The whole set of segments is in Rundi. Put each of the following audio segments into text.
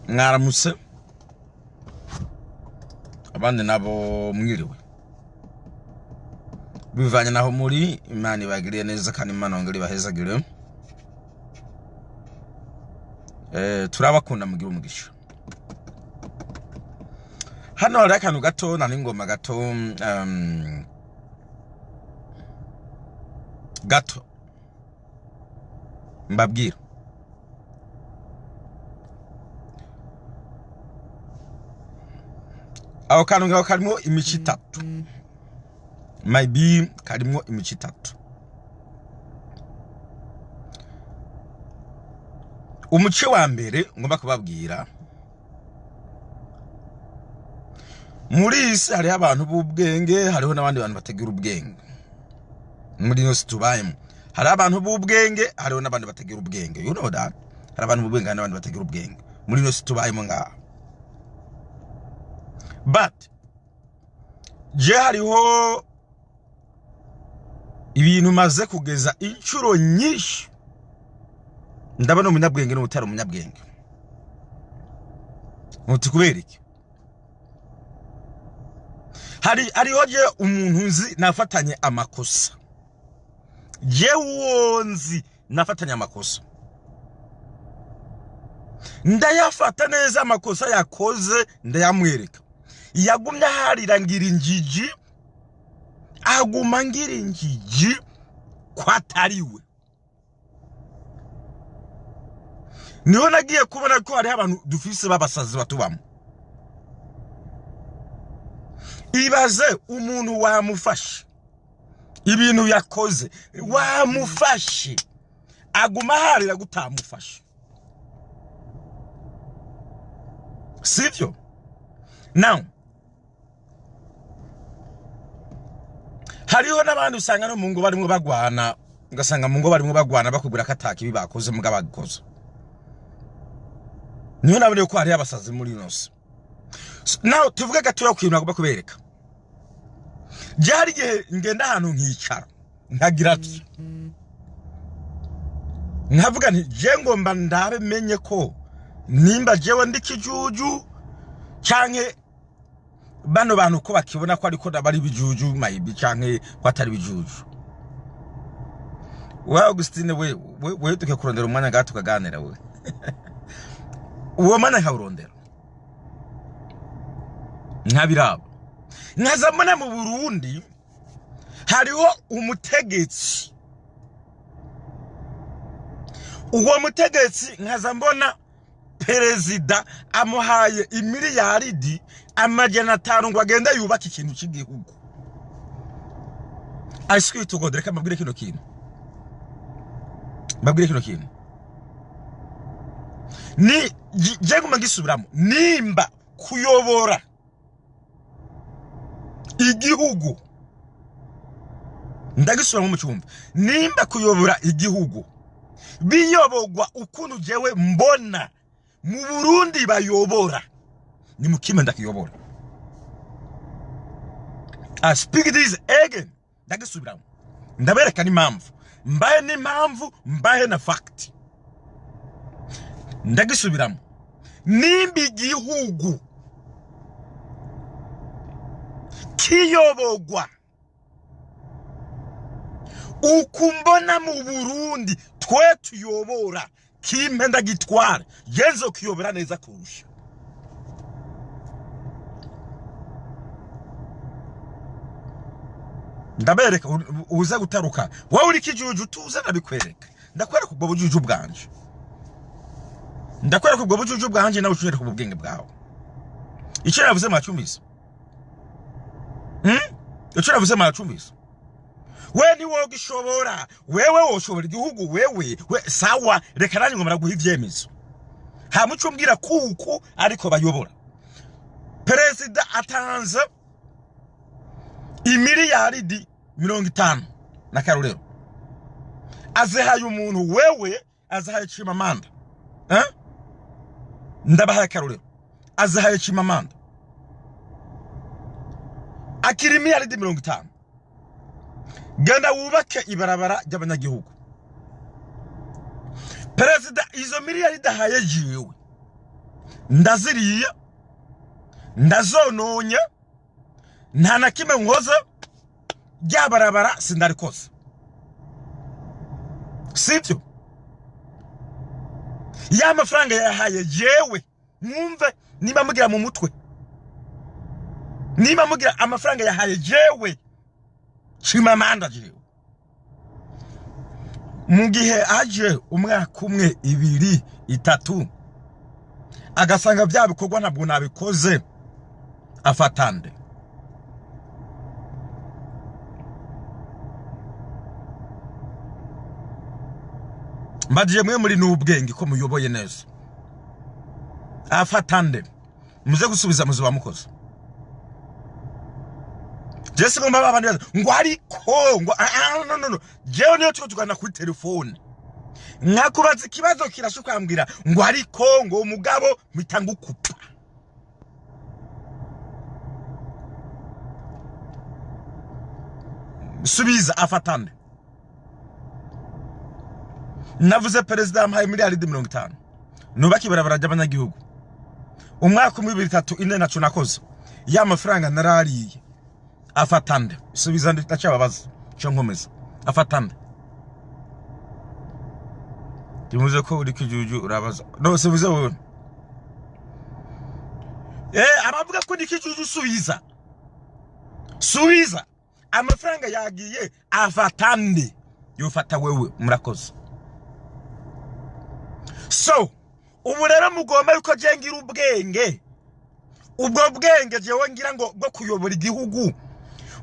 Mwaramutse abandi nabo mwiriwe, bivanye naho muri. Imana ibagiriye neza kandi Imana yongere ibahezagire. Turabakunda, mugire umugisha. Hano hari akantu gato na n'ingoma gato, gato mbabwira. Ako kantu ngaho karimo imico itatu, maybe karimo imico itatu. Umuce wa mbere ngomba kubabwira, muri iyi si hariho abantu b'ubwenge, hariho n'abandi bantu batagira ubwenge. Muri ino si tubayemo hariho abantu b'ubwenge, hariho n'abandi batagira ubwenge. You know that hari abantu b'ubwenge, hari n'abandi batagira ubwenge muri ino si tubayemo ngaha. But je hariho ibintu maze kugeza inshuro nyinshi ndabona umunyabwenge n'utari umunyabwenge. Muti kubera iki? Hariho je umuntu nzi nafatanye amakosa, je uwo nzi nafatanye amakosa, ndayafata neza amakosa yakoze, ndayamwereka. Yagumye aharira ngira injiji, aguma ngira injiji ko atariwe. Niho nagiye kubona ko hariho abantu dufise b'abasazi batubamo. Ibaze umuntu wamufashe ibintu yakoze, wamufashe aguma aharira gutamufashe, sivyo? Now hariho n'abandi usanga no mu ngo barimwo bagwana, ugasanga mu ngo barimwo bagwana bakubwira ko atakibi bakoze muga bagikoze. Niho nabonye ko hariho abasazi muri ino si. Now tuvuge gatoya ku kintu nagomba kubereka. Je hari igihe ngenda ahantu nkicara nkagira ati, nkavuga nti je ngomba ndabe menye ko nimba jewe ndi kijuju canke bano bantu ko bakibona ko ariko bari bijuju, maybe canke ko atari bijuju. We Augustine, we tuke kurondera umwanya ngaha tukaganira. We uwo mwanya nkawurondera nkabiraba, nkaza mbona mu Burundi hariho umutegetsi. Uwo mutegetsi nkaza mbona perezida amuhaye imiliyaridi 500 ngo agende yubake ikintu cy'igihugu. I swear to God, reka mbabwire kino kintu, mbabwire kino kintu ni je nguma ngisubiramo. Nimba kuyobora igihugu, ndagisubiramo mu cyumba, nimba kuyobora igihugu biyobogwa ukuntu jewe mbona mu Burundi bayobora, ni mukime ndakiyobora. I speak this again, ndagisubiramo, ndabereka n'impamvu, mbahe n'impamvu, mbahe na fact. Ndagisubiramo, nimba igihugu kiyobogwa ukumbona mu Burundi twe tuyobora, kimpe ndagitwara, yenzo kiyobora neza kurusha. Ndabereka uza gutaruka wowe uri kijuju, tuza ndabikwereka, ndakwereka ubwo bujuju bwanje, ndakwereka ubwo bujuju bwanje, nawe ushobora ubwo bwenge bwawe. Icyo navuze mwacyumvise? Icyo navuze mwacyumvise? We ni wowe ugishobora, wewe woshobora igihugu wewe we, sawa, reka nanjye ngomba guha ivyemezo. Nta muco umbwira kuko ariko bayobora. Perezida atanze imiliyaridi 50 na karorero, azihaye umuntu wewe, azihaye Chimamanda. Ndabahaye karorero, azihaye Chimamanda akiri imiliyaridi 50, genda wubake ibarabara ry'abanyagihugu. Perezida izo miliyaridi ahaye jiwe ndaziriye, ndazononye, nta na kimwe nkoze, ryabarabara sindarikoze, sibyo? Ya mafaranga yahaye jewe, mwumve niba mugira mu mutwe, niba mugira amafaranga yahaye jewe Chimamanda jewe, mu gihe aje umwaka umwe, ibiri, itatu, agasanga bya bikorwa ntabwo nabikoze, afatande. Mbagiye mwe muri n'ubwenge ko muyoboye neza, afatande muze gusubiza muzuba mukoze. Jesse ngomba babandi ngo ariko ngo no no no, jewe niyo tuko tugana kuri telefone nkakubaza ikibazo kirashukambwira ngo ariko ngo umugabo mpita ngukupa. Subiza afatande. Navuze perezida yampaye miliyaridi 50 nubaka ibarabara ry'abanyagihugu, umwaka umwe, ibiri, itatu, ine, naco nakoze, ya mafaranga narariye, afatande. Subiza ndacyababaza cyo nkomeza, afatande. Ndimuze ko uri kijuju urabaza. No subize wowe. Abavuga ko ndi kijuju, subiza. Subiza. Amafaranga yagiye afatande. Yofata wewe murakoze. So, ubu rero mugomba yuko je ngira ubwenge. Ubwo bwenge jewe ngira ngo bwo kuyobora igihugu.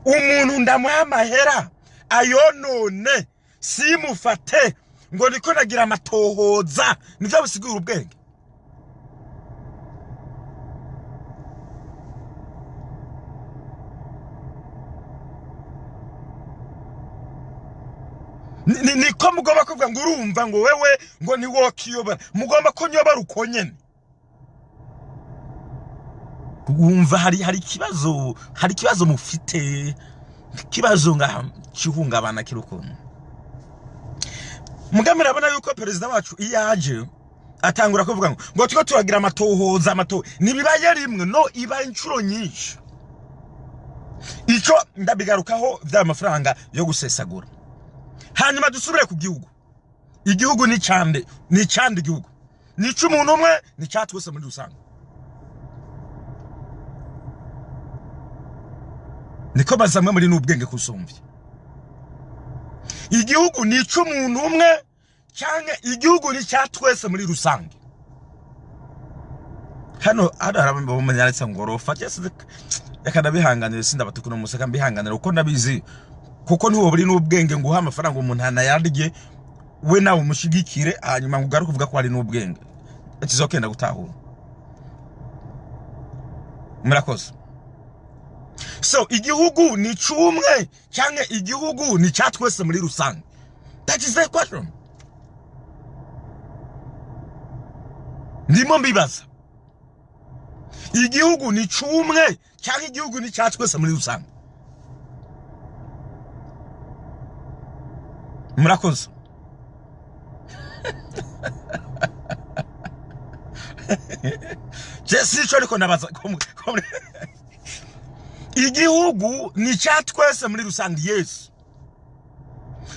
Umuntu ndamuha amahera ayonone simufate ngo niko nagira amatohoza, nivyo bisigura ubwenge. Niko mugomba kuvuga ngo urumva ngo wewe ngo ni wokiyobora, mugomba ko nyobora uko nyene. Wumva hari ikibazo, hari ikibazo mufite, ikibazo nga kihungabana kirukuntu. Mugamira murabona yuko perezida wacu iyo aje atangura kuvuga ngo tuko turagira amatohoza, amato nibibaye rimwe no iba inshuro nyinshi. Ico ndabigarukaho vya mafaranga yo gusesagura. Hanyuma dusubire ku gihugu. Igihugu ni cande, ni cande igihugu. Ni cy'umuntu umwe, ni cyatwese muri rusange. Niko bazamwe muri n'ubwenge kusumvye. Igihugu ni cy'umuntu umwe cyangwa igihugu ni cyatwese muri rusange. Hano harabamenyaretse ngorofa just reka ndabihanganira, sindabatukuno musaka mbihanganira uko ndabizi, kuko ntiwo buri n'ubwenge ngo uha amafaranga umuntu anayarye we nawe umushigikire hanyuma ngo ugaruke uvuga ko ari n'ubwenge. Ikizokenda gutahura. Murakoze. So igihugu ni cumwe cyangwa igihugu ni cyatwese muri rusange? That is the question. Ndimo mbibaza. Igihugu ni cumwe cyangwa igihugu ni cyatwese muri rusange? Murakoze. Jesse ico ariko nabaza igihugu ni cyatwese muri rusange. Yesu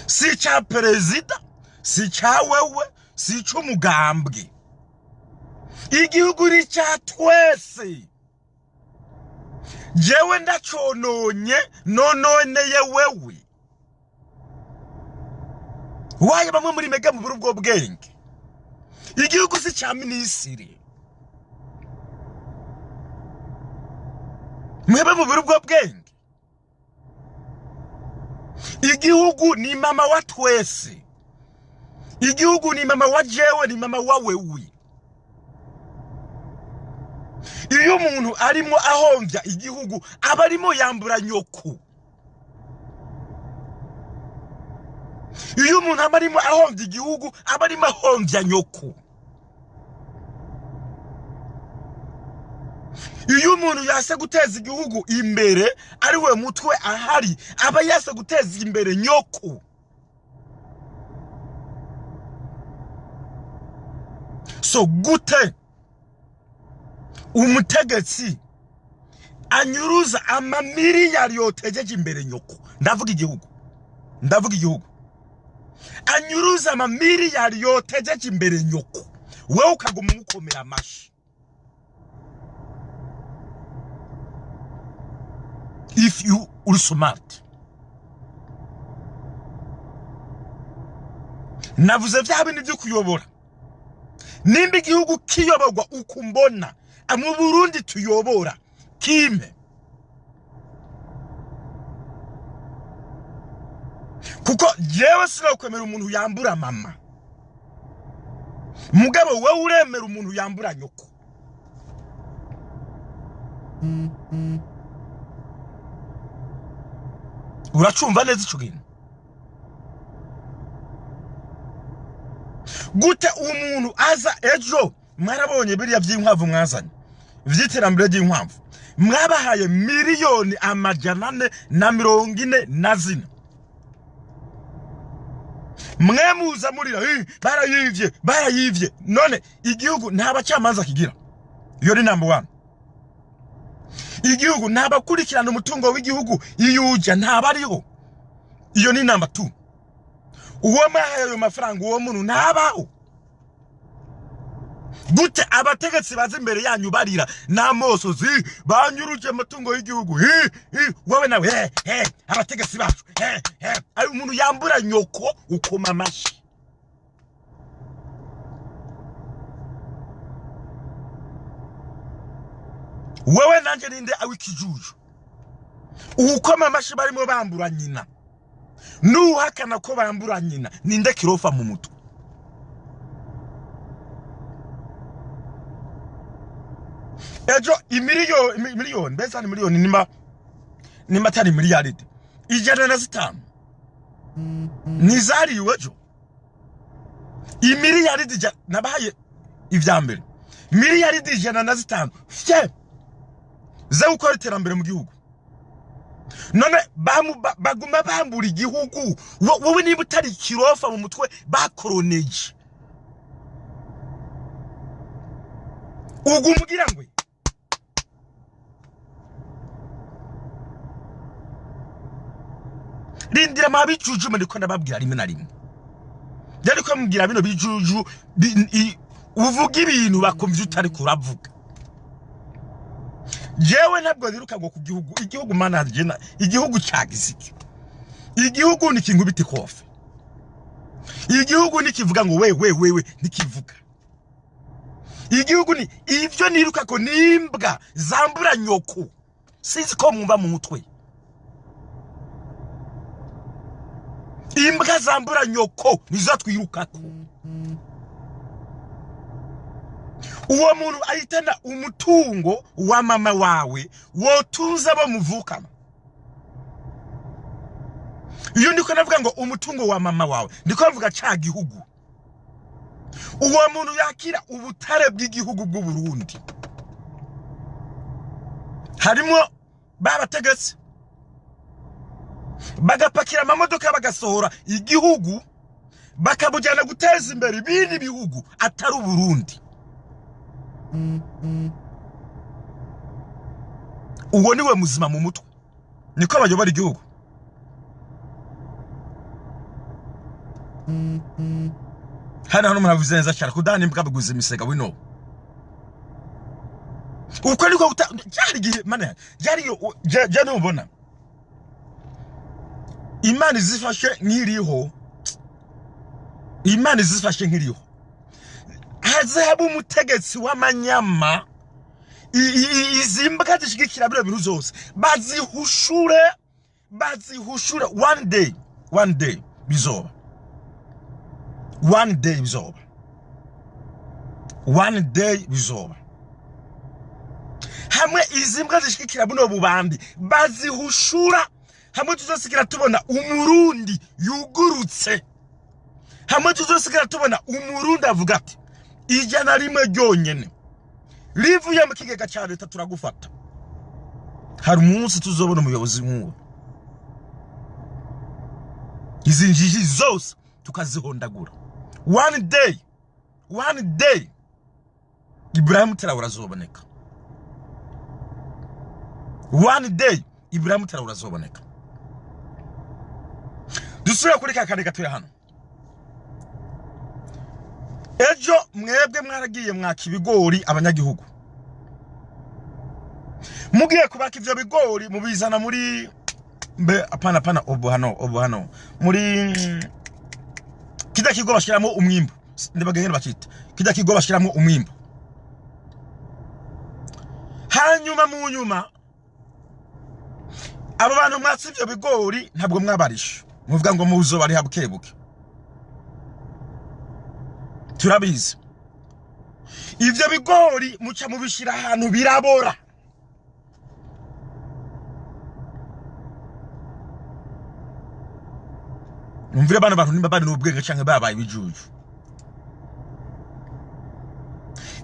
si cya perezida, si cya wewe, si cy'umugambwe. Igihugu ni cyatwese. Jewe ndacononye nononeye wewe. Waye bamwe muri mega mu ubwo bwenge. Igihugu si cya minisitiri. Mwebe mu ubwo bwenge. Igihugu ni mama wa twese. Igihugu ni mama wa jewe, ni mama wa wewe. Iyo umuntu arimo ahomvya igihugu aba arimo yambura nyoko. Iyo umuntu aba arimo ahomvya igihugu aba arimo ahomvya nyoko. Iyo umuntu yase guteza igihugu imbere ari we mutwe ahari aba yase guteza imbere nyoko. So gute umutegetsi anyuruza amamiliyari yotejeje imbere nyoko? Ndavuga igihugu, ndavuga igihugu. Anyuruza amamiliyari yotejeje imbere nyoko, wewe ukaguma umukomera amashi. If you uri smart, navuze vya bindi vyo kuyobora. Nimba igihugu kiyoborwa uko mbona mu Burundi tuyobora kime, kuko jewe sinokwemera umuntu yambura mama, mugabo wewe uremera umuntu yambura nyoko. Uracumva neza ico kintu? Gute umuntu aza ejo? Mwarabonye biriya by'inkwavu mwazanye vy'iterambere ry'inkwavu, mwabahaye 444,000,000. Mwe muza murira barayivye, barayivye. None igihugu nta bacamanza kigira, iyo ni number 1. Igihugu nta bakurikirana umutungo w'igihugu iyuja, ntabariho, iyo ni number 2. Uwo mwahaye ayo mafaranga, uwo muntu ntabaho. Gute abategetsi baza imbere yanyu barira n'amosozi, banyuruje amatungo y'igihugu, wowe nawe he abategetsi bacu he he. Ayo umuntu yambura nyoko ukoma amashi. Wewe nanje ninde awikijuju ukoma amashi barimo bambura nyina, nuhakana ko bambura nyina, ninde kirofa mu mutwe? Ejo imiliyoni mbese ni miliyoni nimba atari miliyaride 105 nizariwe ejo imiliyaride nabahaye ivya mbere miliyaride 105 fye ze gukora iterambere mu gihugu. None baguma bambura igihugu, wowe niba utari kirofa mu mutwe bakoroneje ugumugira ngwe rindira mabijuju ndiko ndababwira rimwe na rimwe. Yariko mubwira bino bijuju uvuga ibintu bakumva utari kuravuga. Jewe ntabwo niruka ngo ku gihugu, igihugu mana jena, igihugu cyagiziki. Igihugu ni kintu biti kofe. Igihugu ni kivuga ngo we we we we nikivuga. Igihugu ni ivyo niruka ko nimbwa zambura nyoko. Sinzi ko mwumva mu mutwe. Imbwa zambura nyoko nizo twirukako. Uwo muntu ahitana umutungo wa mama wawe wotunze abo muvukana. Iyo ndiko navuga ngo umutungo wa mama wawe, ndiko navuga ca gihugu. Uwo muntu yakira ubutare bw'igihugu bw'u Burundi, harimo babategetse bagapakira amamodoka bagasohora igihugu bakabujyana guteza imbere ibindi bihugu atari Burundi. Uwo niwe muzima mu mutwe, niko abayobora igihugu. Hano hano muravuze neza cyane kudana imbwa biguze imisega wino. Uko niko cyari gihe mana cyari je ntubona Imana izifashe nkiriho, Imana izifashe nkiriho, haze haba umutegetsi w'amanyama, izi mbwa zishigikira bino bintu zose bazihushure, bazihushure. One day, one day bizoba, one day bizoba, one day bizoba. Hamwe izi mbwa zishigikira buno bubandi bazihushura, hamwe tuzosigara tubona umurundi yugurutse, hamwe tuzosigara tubona umurundi avuga ati 101 ryonyene rivuye mu kigega ca leta turagufata. Hari umunsi tuzobona umuyobozi nk'uwo, izi njiji zose tukazihondagura. One day, one day. Ibrahim Traoré azoboneka. One day Ibrahim Traoré azoboneka. Dusubira kuri kakane gatoya hano. Ejo mwebwe mwaragiye mwaka ibigori abanyagihugu. Mugiye kubaka ivyo bigori mubizana muri mbe apana apana obo hano muri kijya kigo bashiramo umwimbu, ndabagenda bakita kijya kigo bashiramo umwimbu. Hanyuma mu nyuma abo bantu mwatsi ivyo bigori ntabwo mwabarisha, muvuga ngo muzo bari habukebuke. Turabizi ivyo bigori muca mubishira ahantu birabora. Umvire bana bantu nimba bari n'ubwenge canke babaye ibijuju.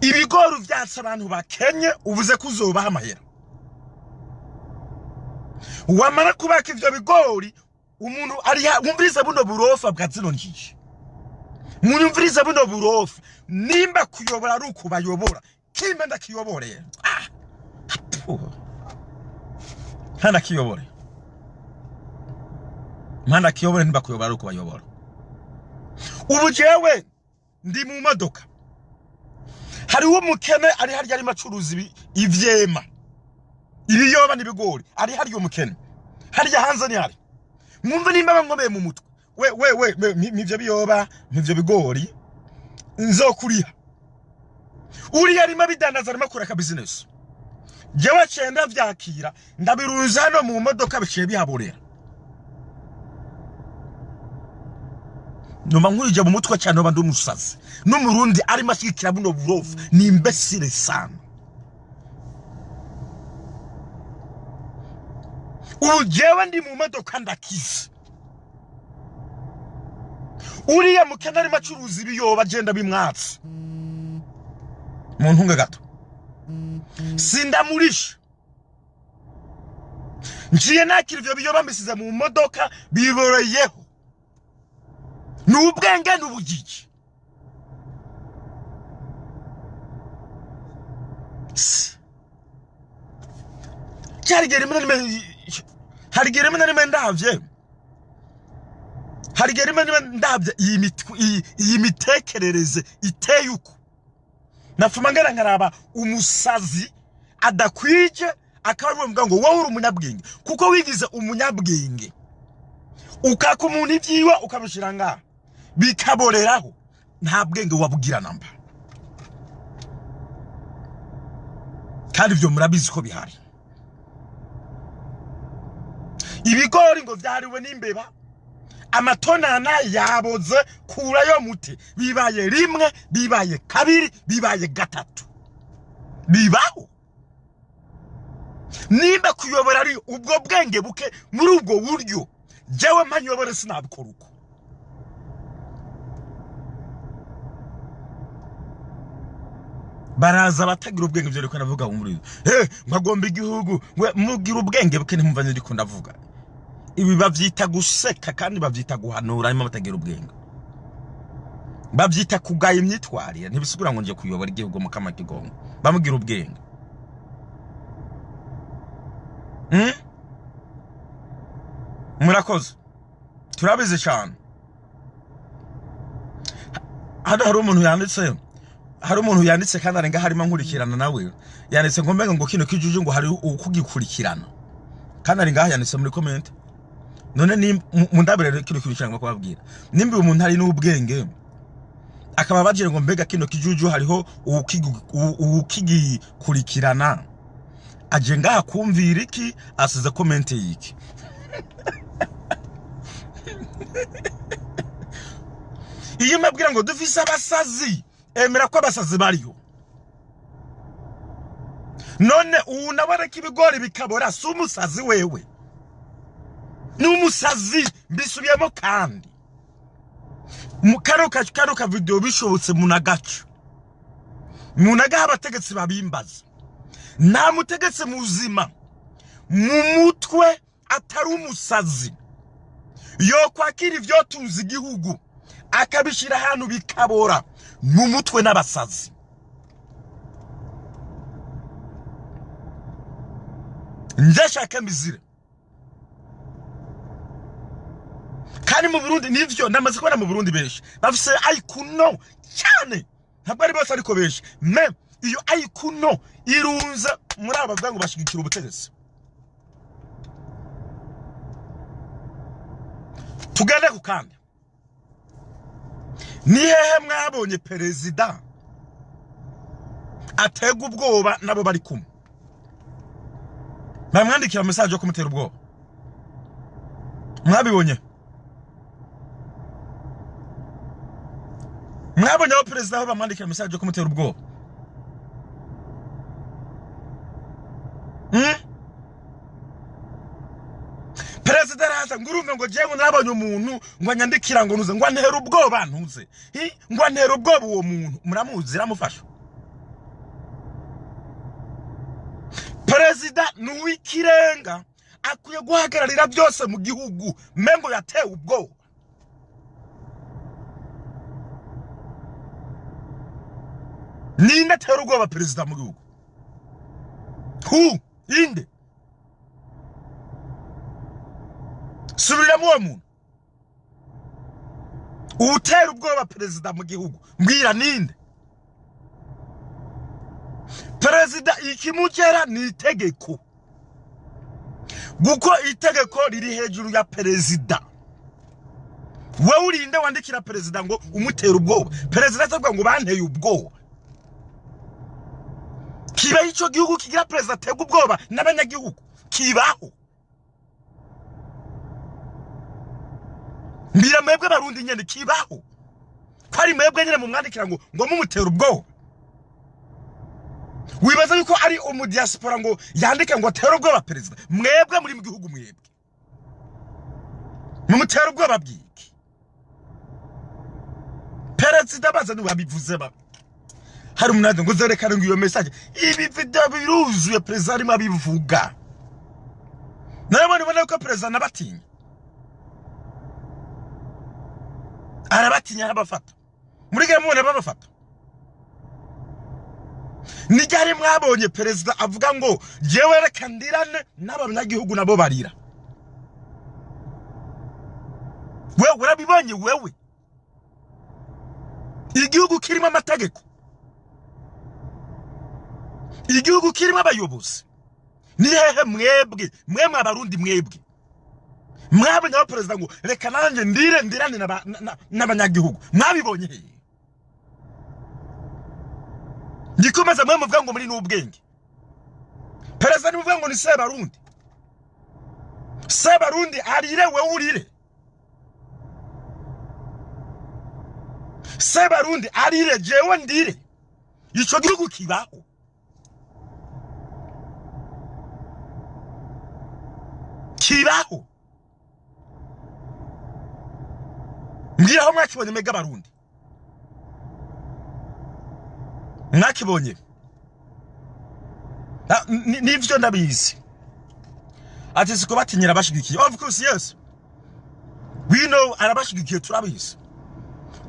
Ibigori vyatse abantu bakenye uvuze kuzobaha amahera. Wamara kubaka ivyo bigori umuntu ari wumvirize buno burofa bwa zino njiji. Munyumvirize buno burofa nimba kuyobora ari ukubayobora kimbe ndakiyobore. Ah. Hana kiyobore. Mana kiyobore nimba kuyobora ari ukubayobora. Ubu jewe ndi mu modoka. Hari uwo mukene ari harya ari macuruzi ivyema. Ibiyoba n'ibigori ari harya umukene. Harya hanze ni hari. Mwumve nimba bangomeye mu mutwe. We we we mivyo biyoba mivyo bigori nzokuriha. Uri yarima bidandaza arimo akora ka business. Jewe cenda vyakira ndabiruza hano mu modoka biciye bihaborera. Noma nkurije mu mutwe cyane oba ndumusazi. N'umurundi arimo ashigikira buno burofu ni imbesire sana. Ubu jewe ndi mu modoka ndakize. Uriya mukene arimo acuruza ibiyoba agenda bimwatsi. Mu ntunga gato. Sindamurisha. Ngiye nakira ivyo biyoba mbisize mu modoka biboroyeho. Nubwenge n'ubugiki. Cyari rimwe na rimwe ndavye. Hari rimwe na rimwe ndavye iyi mitekerereze iteye uko. Nafuma ngera nkaraba umusazi adakwije akaba ari ngo wowe uri umunyabwenge kuko wigize umunyabwenge. Ukaka umuntu ibyiwe ukabishira ngaha bikaboreraho nta bwenge wabugira namba. Kandi ivyo murabizi ko bihari. Ibigori ngo vyariwe n'imbeba, amatonana yaboze kurayo muti, bibaye rimwe, bibaye kabiri, bibaye gatatu. Bibaho. Nimba kuyobora ari ubwo bwenge buke muri ubwo buryo, jewe mpanyobore sinabikora uko. Baraza batagira ubwenge byo riko ndavuga umuri. Ngagomba igihugu, mugira ubwenge buke ntimumva ndiko ndavuga. Ibi bavyita guseka kandi bavyita guhanura arimo batagira ubwenge. Bavyita kugaya imyitwarire ntibisigura ngo nje kuyobora igihugu mu kama kigongo. Bamugira ubwenge. Murakoze. Turabizi cyane. Hano hari umuntu yanditse. Hari umuntu yanditse kandi arenga harimo nkurikirana nawe. Yanditse ngo mbenga ngo kino kijuju ngo hari ukugikurikirana. Kandi arenga yanditse muri comment. None ni mundabire kino kintu cyangwa kubabwira. Nimba umuntu ari n'ubwenge akaba bagira ngo mbega kino kijuju hariho ukigikurikirana. Aje ngaha kumvira iki asize comment yiki. Iyo mbabwira ngo dufise abasazi, emera ko abasazi bariho. None unabareka ibigori bikabora si umusazi wewe. Ni umusazi mbisubiyemo kandi. Mu kano ka video bishobotse munagacu. Munagaha abategetsi babimbaza. Nta mutegetsi muzima mu mutwe atari umusazi yo kwakira ivyo tuzi igihugu akabishira ahantu bikabora mu mutwe n'abasazi. Ndashaka mbizire. Kandi mu Burundi nivyo ndamaze kubona mu Burundi benshi bafise IQ no cyane, ntabwo ari bose ariko benshi. Mais iyo IQ no irunze muri aba bavuga ngo bashigikira ubutegetsi. Tugende ku kandi, ni hehe mwabonye perezida atega ubwoba nabo bari kumwe bamwandikira message yo kumutera ubwoba? Mwabibonye? Mwabonye aho perezida aho bamwandikira message yo kumutera ubwoba? Perezida araza ngo urumve ngo jewe nabonye umuntu ngo anyandikira ngo nuze ngo antera ubwoba, ntuze ngo antera ubwoba. Uwo muntu muramuzi, ramufasha. Perezida ni uw'ikirenga, akwiye guhagararira byose mu gihugu, mengo yatewe ubwoba. Ninde atera ubwoba perezida mu gihugu? Who? Inde? Subiramo uwo muntu utera ubwoba perezida mu gihugu, mbwira ninde? Perezida ikimugera ni itegeko, kuko itegeko riri hejuru ya perezida. Wewe urinde wandikira perezida ngo umutera ubwoba? Perezida atavuga ngo banteye ubwoba. Kibaho ico gihugu kigira perezida atega ubwoba n'abanyagihugu? Kibaho? Mbira mwebwe Barundi nyene, kibaho ko ari mwebwe nyene mumwandikira ngo mumutera ubwoba? Wibaza yuko ari umudiaspora ngo yandike ngo atere ubwoba perezida? Mwebwe muri mu gihugu, mwebwe mumutera ubwoba bwiki? Perezida baza niwabivuze ba hari umunani ngo zerekane ngo iyo message, ibi video biruzuye, perezida arimo abivuga. Nawe ubona ko perezida nabatinya, arabatinya, arabafata. Muri gare mubona babafata. Ni ryari mwabonye perezida avuga ngo jewe reka ndirane n'abanyagihugu nabo barira? Wewe urabibonye? Wewe igihugu kirimo amategeko, igihugu kirimo abayobozi, ni hehe mwebwe mwemwe Abarundi mwebwe mwabonye aho perezida ngo reka nanjye ndire ndirane n'abanyagihugu? Mwabibonye hehe? Ndikomeza mwe muvuga ngo muri n'ubwenge. Perezida nimuvuga ngo ni Sebarundi, Sebarundi arire wewe urire, Sebarundi arire jewe ndire. Ico gihugu kibaho? Kibaho? Mbwira aho mwakibonye mega Barundi, mwakibonye? Nivyo ndabizi ati siko batinyira abashigikiye. Of course, yes, we know arabashigikiye, turabizi,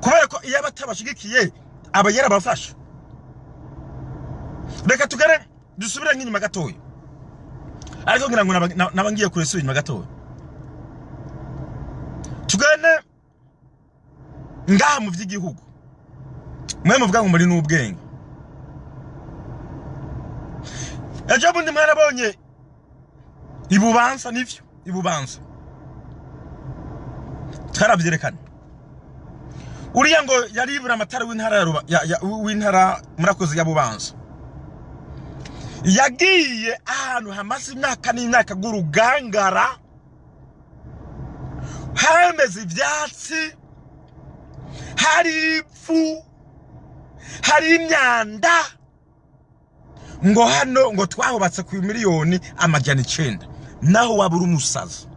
kubera ko iyo abatabashigikiye aba yarabafasha. Reka tugere dusubire nk'inyuma gatoya, ariko ngira ngo naba ngiye kure. Inyuma gatoya tugane ngaha mu vy'igihugu, mwe muvuga ngo muri n'ubwenge. Ejo bundi mwarabonye ibubanza, nivyo, ibubanza twaravyerekana. Uriya ngo yaribura amatara w'intara ya w'intara murakoze ya Bubanza, yagiye ahantu hamaze imyaka n'imyaka rw'urugangara, hameze ivyatsi, hari ipfu, hari imyanda, ngo hano ngo twahubatse ku 900,000,000. Naho waba uri umusazi,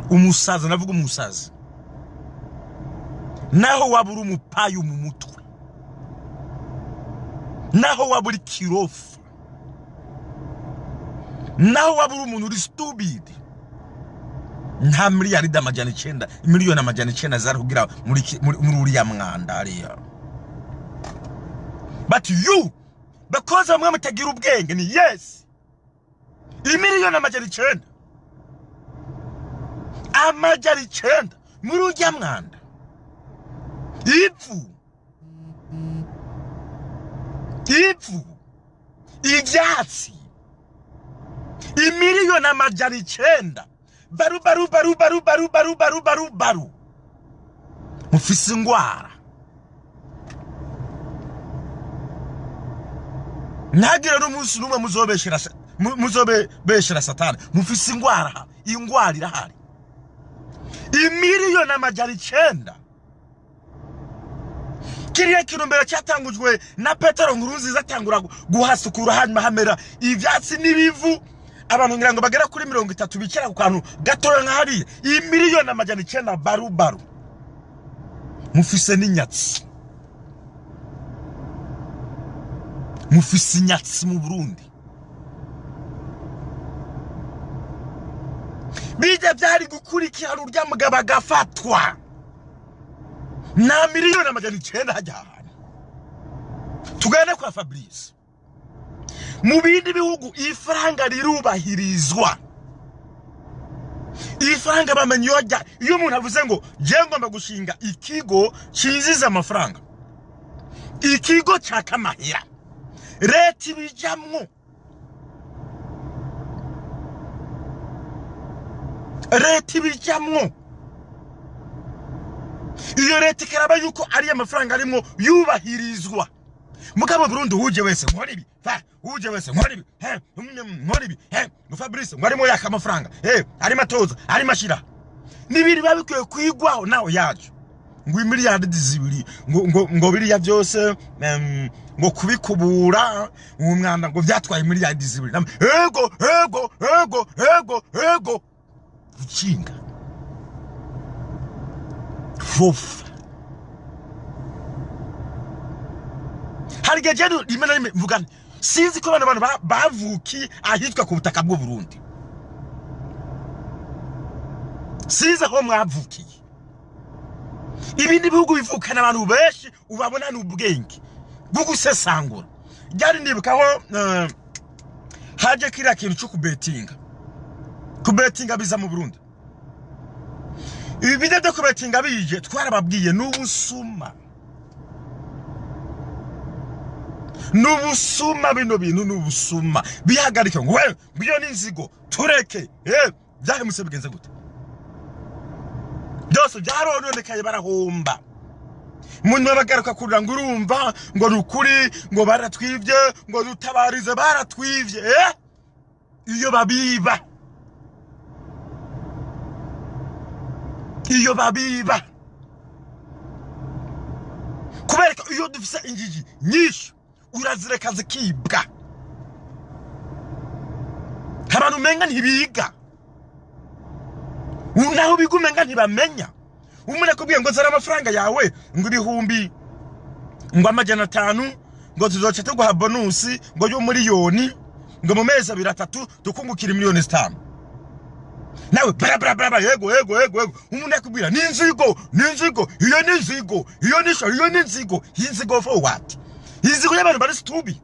umusazi navuga umusazi, naho waba uri umupayu mu mutwe, naho waba uri kirofu, naho waba uri umuntu uri stupid, nta 900,000,000, 900,000,000 zari kugira muri uriya mwanda hariya. But you, because bamwe mutagira ubwenge, ni yes. 900,000,000 900 muri urya mwanda ivu ivyatsi 900,000,000 baru baru baru baru baru baru baru baru baru mufise ingwara. Ntagira n'umunsi n'umwe muzobeshera satani. Mufise ingwara, ingwara irahari. 900,000,000. Kiriya kirumbero cyatangujwe na Petero Nkurunziza atangura guhasukura hanyuma hamera ivyatsi n'ibivu. Abantu ngira ngo bagera kuri 30 bicara ku kantu gatoya nka hariya. 900,000,000 baru baru. Mufise n'inyatsi. Mufise inyatsi mu Burundi. Bijya byari gukurikira urya mugabo agafatwa. Na 900,000,000 hajya ahantu. Tugane kwa Fabrice. Mu bindi bihugu ifaranga rirubahirizwa. Ifaranga bamenye yojya. Iyo umuntu avuze ngo je ngomba gushinga ikigo cinjiza amafaranga, ikigo cakamahera, leta ibijamwo. Leta ibijamwo. Iyo leta ikaraba yuko ari amafaranga arimo yubahirizwa. Mugabo Burundi uje wese nkora ibi, fa uje wese nkora ibi, he nkora ibi, he ngo Fabrice ngo arimo yaka amafaranga, he ari matoza, ari mashira. Nibiri babikwiye kwigwaho nawe yacu. Ngo imiliyardi 2 ngo ngo biriya byose ngo kubikubura umwanda ngo byatwaye miliyardi 2. Ego ego ego ego ego ukinga. Fof. Harige jenu rimwe na rimwe mvugana sinzi ko abantu bavuki ahitwa ku butaka bw'u Burundi. Sinzi aho mwavukiye. Ibindi bihugu bivukana abantu benshi ubabona n'ubwenge bwo gusesangura. Byari ndibukaho haje kiriya kintu cyo kubetinga. Kubetinga biza mu Burundi. Ibi bide byo kubetinga bije twarababwiye n'ubusuma. N'ubusuma bino bintu n'ubusuma. Bihagarike ngo we ngiyo n'inzigo tureke. Byahemutse bigenze gute? Byose byarononekaye barahomba. Munyuma bagaruka kurira ngo urumva ngo nukuri ngo baratwivye ngo dutabarize baratwivye. Iyo babiba. Iyo babiba. Kubereka iyo dufise injiji nyinshi urazireka zikibwa. Abantu umenga ntibiga. Unaho biga umenga ntibamenya. Umuntu akubwiye ngo zara amafaranga yawe ngo 500 ngo 500 ngo tuzoca tuguha bonusi ngo yo miliyoni ngo mu mezi 2 3 tukungukira miliyoni 5. Nawe bra bra bra yego yego yego yego. Umuntu akubwira ninzigo ninzigo iyo ninzigo iyo nisho iyo ninzigo inzigo for what? Inzigo y'abantu bari stupid.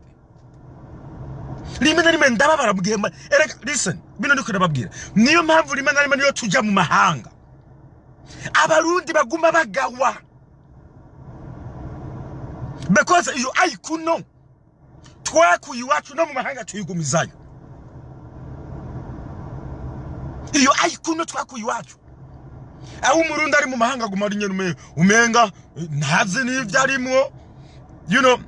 Rimwe na rimwe ndababara mugihe erega listen bino ndiko ndababwira. Niyo mpamvu rimwe na rimwe niyo tuja mu mahanga. Abarundi baguma bagawa. Because iyo ayikuno twakuye iwacu no mu mahanga tuyigumizayo. Iyo ayikuno twakuye iwacu. Aho umurundi ari mu mahanga aguma ari nyene umenga ntazi n'ivyo arimwo. You know,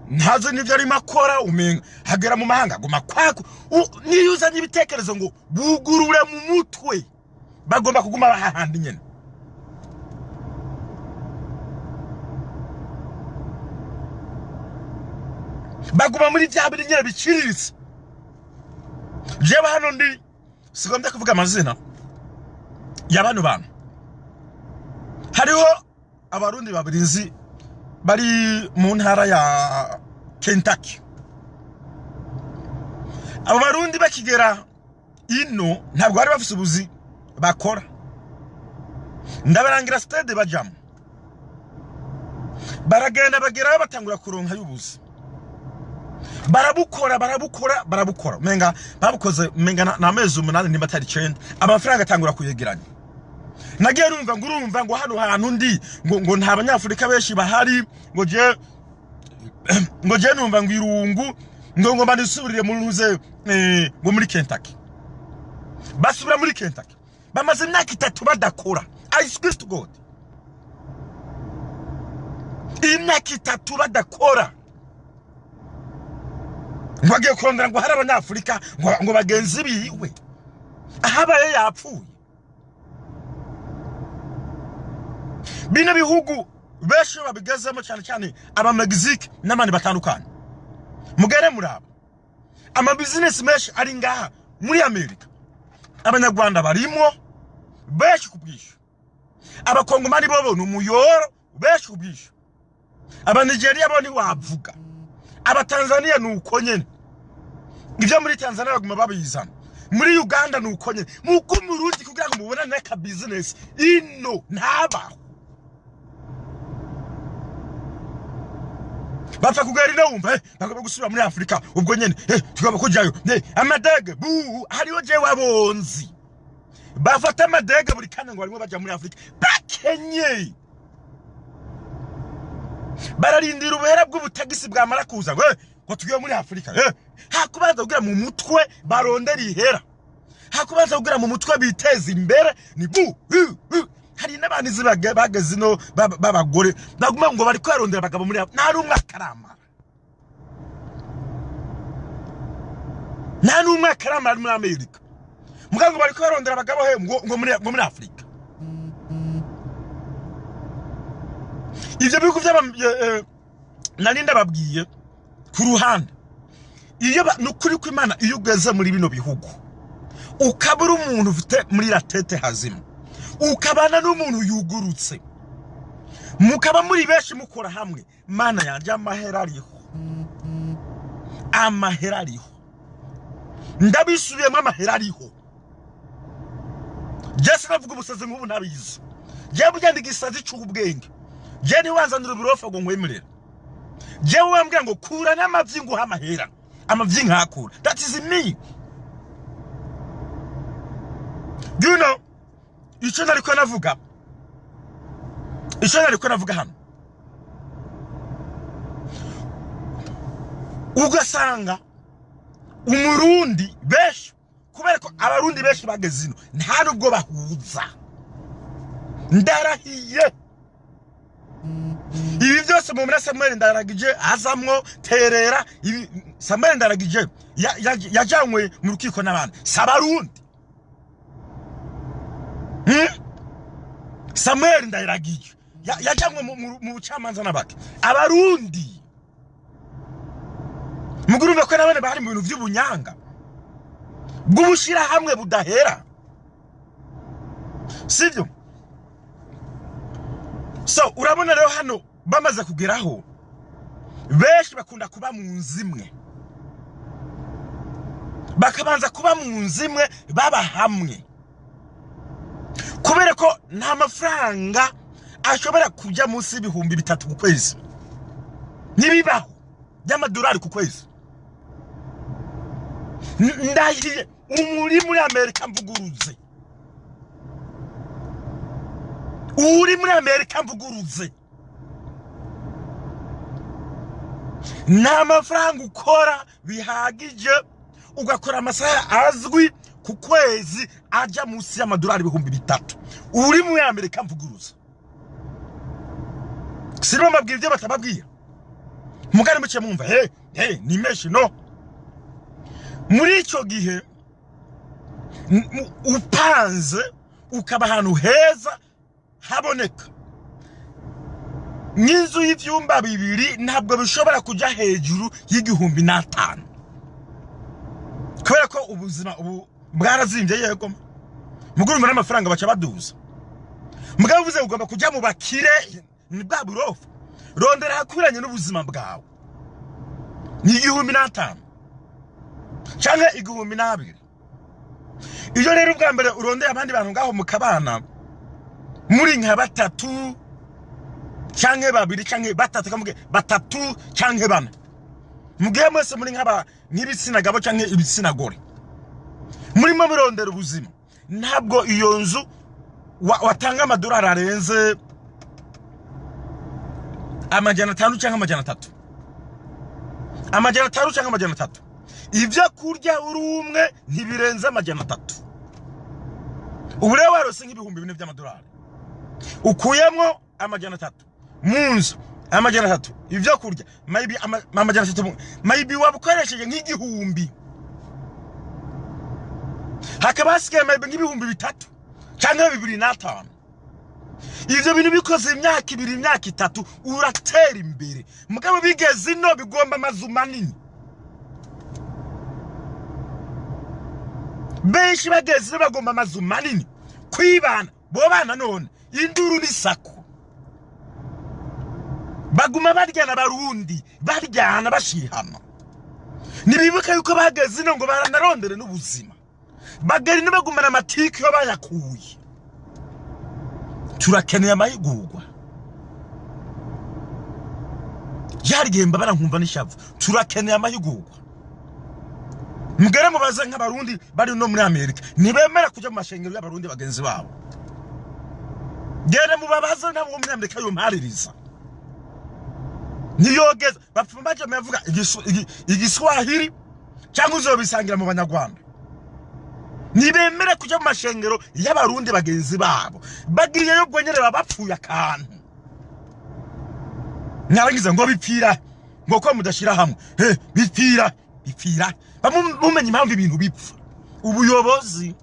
ntazi n'ivyo arimo akora umenga hagera mu mahanga aguma kwako. Niyo uzanye ibitekerezo ngo bugurure mu mutwe bagomba kuguma bahahandi nyene. Baguma muri vya biri nyene biciriritse. Jewe hano ndi sigombye kuvuga amazina ya bano bantu. Hariho abarundi babiri nzi bari mu ntara ya Kentucky. Abo barundi bakigera ino ntabwo bari bafise ubuzi bakora. Ndabarangira stade bajamo. Baragenda bagerayo batangura kuronka y'ubuzi. Barabukora, barabukora, barabukora, menga babukoze menga na amezi 8 nimba atari 9, amafaranga atangura kuyegeranya. Nagiye numva ngo urumva ngo hano hantu ndi ngo nta banyafurika benshi bahari, ngo je numva ngo irungu ngo mbanisubirire muri ruze ngo muri Kentucky. Basubira muri Kentucky, bamaze imyaka 3 badakora. I swear to God, imyaka 3 badakora, ngo agiye kurondera ngo hari abanyafurika ngo bagenzi biwe ahabaye yapfuye. Bino bihugu benshi babigezemo, cyane cyane aba Mexique n'abandi batandukanye, mugere murabo ama business menshi ari ngaha muri Amerika, abanyarwanda barimo benshi ku bwinshi, abakongomani bobo ni umuyoro benshi ku bwinshi, abanigeria bo ntiwavuga, abatanzania ni uko nyene, ibyo muri Tanzania baguma babizana, muri Uganda ni uko nyene. Muko Murundi kugira ngo mubonane n'aka business ino ntabaho, bapfa kugera ino wumva bagomba gusubira muri Afrika ubwo nyene, tugomba kujayo, amadege bu hariho jewe abonzi bafata amadege buri kanya ngo barimo baja muri Afrika bakenye, bararindira ubuhera bw'ubutagisi bwamara kuza ngo tugiye muri Afrika. Hakubanza kugira mu mutwe barondera ihera, hakubanza kugira mu mutwe biteza imbere ni bu. Hari n'abantu izi bageze ino b'abagore baguma ngo bari kwarondera abagabo muri nta n'umwe akaramara, nta n'umwe akaramara muri Amerika, mugabo ngo bari kwarondera abagabo he ngo muri Afrika. Ivyo bihugu vy'aba nari ndababwiye ku ruhande, iyo nukuri kw'Imana, iyo ugeze muri bino bihugu ukabura umuntu ufite muri la tete hazima, ukabana n'umuntu yugurutse, mukaba muri benshi mukora hamwe, Mana yanje amahera ariho, amahera ariho, ndabisubiyemo amahera ariho. Je sinavuga ubusazi nk'ubu nabizi, je burya ndi igisazi c'ubwenge, je ntiwanzanira uburofa ngo nkwemerere, jewe wambwira ngo kura n'amavyi nguha amahera, amavyi nkakura, that is me. Do you know icyo nariko navuga? Icyo nariko navuga hano, ugasanga umurundi benshi, kubera ko abarundi benshi bageze ino nta nubwo bahuza, ndarahiye ibi byose mu muri Samuel Ndaragije azamwo terera ibi. Samuel Ndaragije yajanywe mu rukiko n'abandi sabarundi. Samuel Ndaragije yajanywe mu bucamanza n'abaki abarundi. Mugurumva ko nabone bari mu bintu by'ubunyanga bw'ubushira hamwe budahera, sivyo? So urabona rero hano bamaze kugeraho benshi bakunda kuba mu nzu imwe, bakabanza kuba mu nzu imwe baba hamwe, kubera ko nta mafaranga ashobora kujya munsi y'3000 ku kwezi, ntibibaho by'amadolari ku kwezi. Ndahiye umuri muri Amerika mvuguruze, uri muri Amerika mvuguruze, nta mafaranga ukora bihagije ugakora amasaha azwi ku kwezi aja munsi y'amadolari 3000, uri muri Amerika mvuguruze. Sirimo mbabwira ibyo batababwira, mugari muke mwumva he ni menshi no. Muri icyo gihe upanze ukaba ahantu heza haboneka n'inzu y'ivyumba 2 ntabwo bishobora kuja hejuru y'1500, kubera ko ubuzima ubu bwarazimbye. Yego mugurumva n'amafaranga baca baduza, mugabo uvuze ugomba kuja mu bakire ni bwa burofa, rondera hakwiranye n'ubuzima bwawe, ni 1500 canke 2000. Iyo rero ubwa mbere urondeye abandi bantu ngaho mukabana muri nka 3 canke 2 canke 3, kamuge 3 canke 4, Mugihe mwese muri nk'aba nk'ibitsina gabo canke ibitsina gore, murimo murondera ubuzima, ntabwo iyo nzu watanga amadolari arenze 500 cyangwa 300, 500 cyangwa 300. Ibyo kurya uri umwe ntibirenze 300. Ubu rero warose nk'4000 by'amadolari, ukuyemo 300 mu nzu, 300 ibyo kurya, maybe 300, maybe wabukoresheje nk'igihumbi, hakaba hasigaye maybe nk'3000 cyangwa 2005. Ivyo bintu bikoze imyaka 2, imyaka 3, uratera imbere. Mugabo bigeze ino bigomba amazu manini. Benshi bageze ino bagomba amazu manini kwibana bo bana, none induru n'isako, baguma baryana, Barundi baryana bashihana. Nibibuka yuko bageze ino ngo baranarondere n'ubuzima, bagari bagumana amatiki yo bayakuye. Turakeneye amahigurwa. Byarigihe mbabara nkumva n'ishavu. Turakeneye amahigurwa. Mugere mubaze nk'Abarundi bari no muri Amerika, ntibemera kujya mu mashengero y'Abarundi bagenzi babo. Gere mubabaze nabo muri Amerika yompaririza niyogeza bapfuma baje bavuga Igiswahili cyangwa uzobisangira mu Banyarwanda. Ntibemera kujya mu mashengero y'Abarundi bagenzi babo, bagiriyeyo bwonyene baba bapfuye akantu. Mwarangiza ngo bipfira ngo ko mudashira hamwe, he bipfira bipfira. Mumenye impamvu ibintu bipfa. Ubuyobozi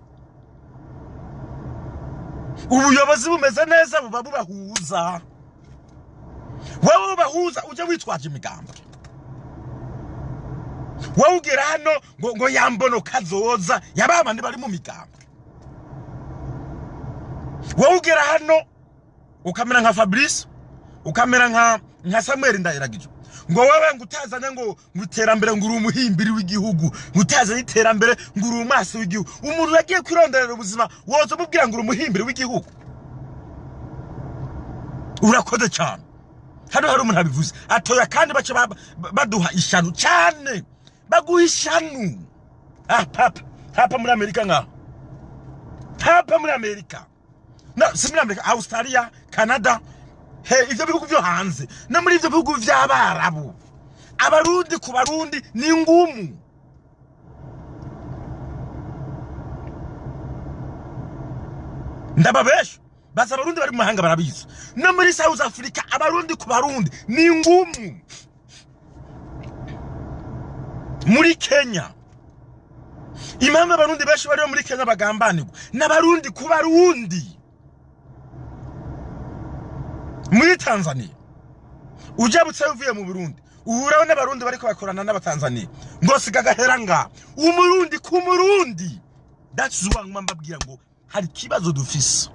bumeze neza buba bubahuza. Wewe ubahuza ujya witwaje imigambi, wowe ugera hano ngo yambono kazoza yababandi bari mu migambi. Wowe ugera hano ukamera nka Fabrice, ukamera nka Samuel Ndayiragije, ngo wewe ngo utazanye ngo iterambere, ngo uri umuhimbiri w'igihugu, ngo utazanye iterambere, ngo uri umwasi w'igihugu. Umuntu yagiye kwironderera ubuzima woza umubwira ngo uri umuhimbiri w'igihugu? Urakoze cyane. Hano hari umuntu abivuze atoya, kandi bace baduha ishanu cyane, baguha ishanu. Ah papa, hapa muri Amerika, ngaho hapa muri Amerika, no si muri Amerika, Australia, Canada, he ivyo bihugu vyo hanze, no muri ivyo bihugu vy'Abarabu, Abarundi ku Barundi ni ngumu. Ndababesha baza Abarundi bari mu mahanga barabizi. No muri South Africa Abarundi ku Barundi ni ngumu. Muri Kenya, impamvu Abarundi benshi bari muri Kenya bagambanirwa n'Abarundi ku Barundi. Muri Tanzania ujabutse uvuye mu Burundi uhuraho n'Abarundi bariko bakorana n'Abatanzania ngo siga gahera nga Umurundi ku Murundi. That's why mbabwira ngo hari ikibazo dufise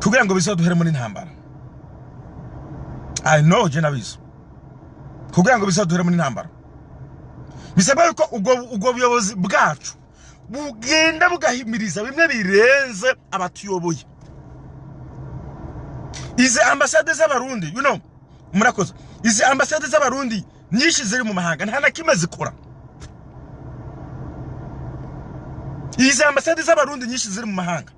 kugira ngo bizoduhere muri ntambara. I know je nabizi. Kugira ngo bizoduhere muri ntambara bisaba yuko ubwo buyobozi bwacu bugenda bugahimiriza bimwe birenze abatuyoboye. Izi ambasade z'Abarundi, you know, murakoze. Izi ambasade z'Abarundi nyinshi ziri mu mahanga nta na kimwe zikora. Izi ambasade z'Abarundi nyinshi ziri mu mahanga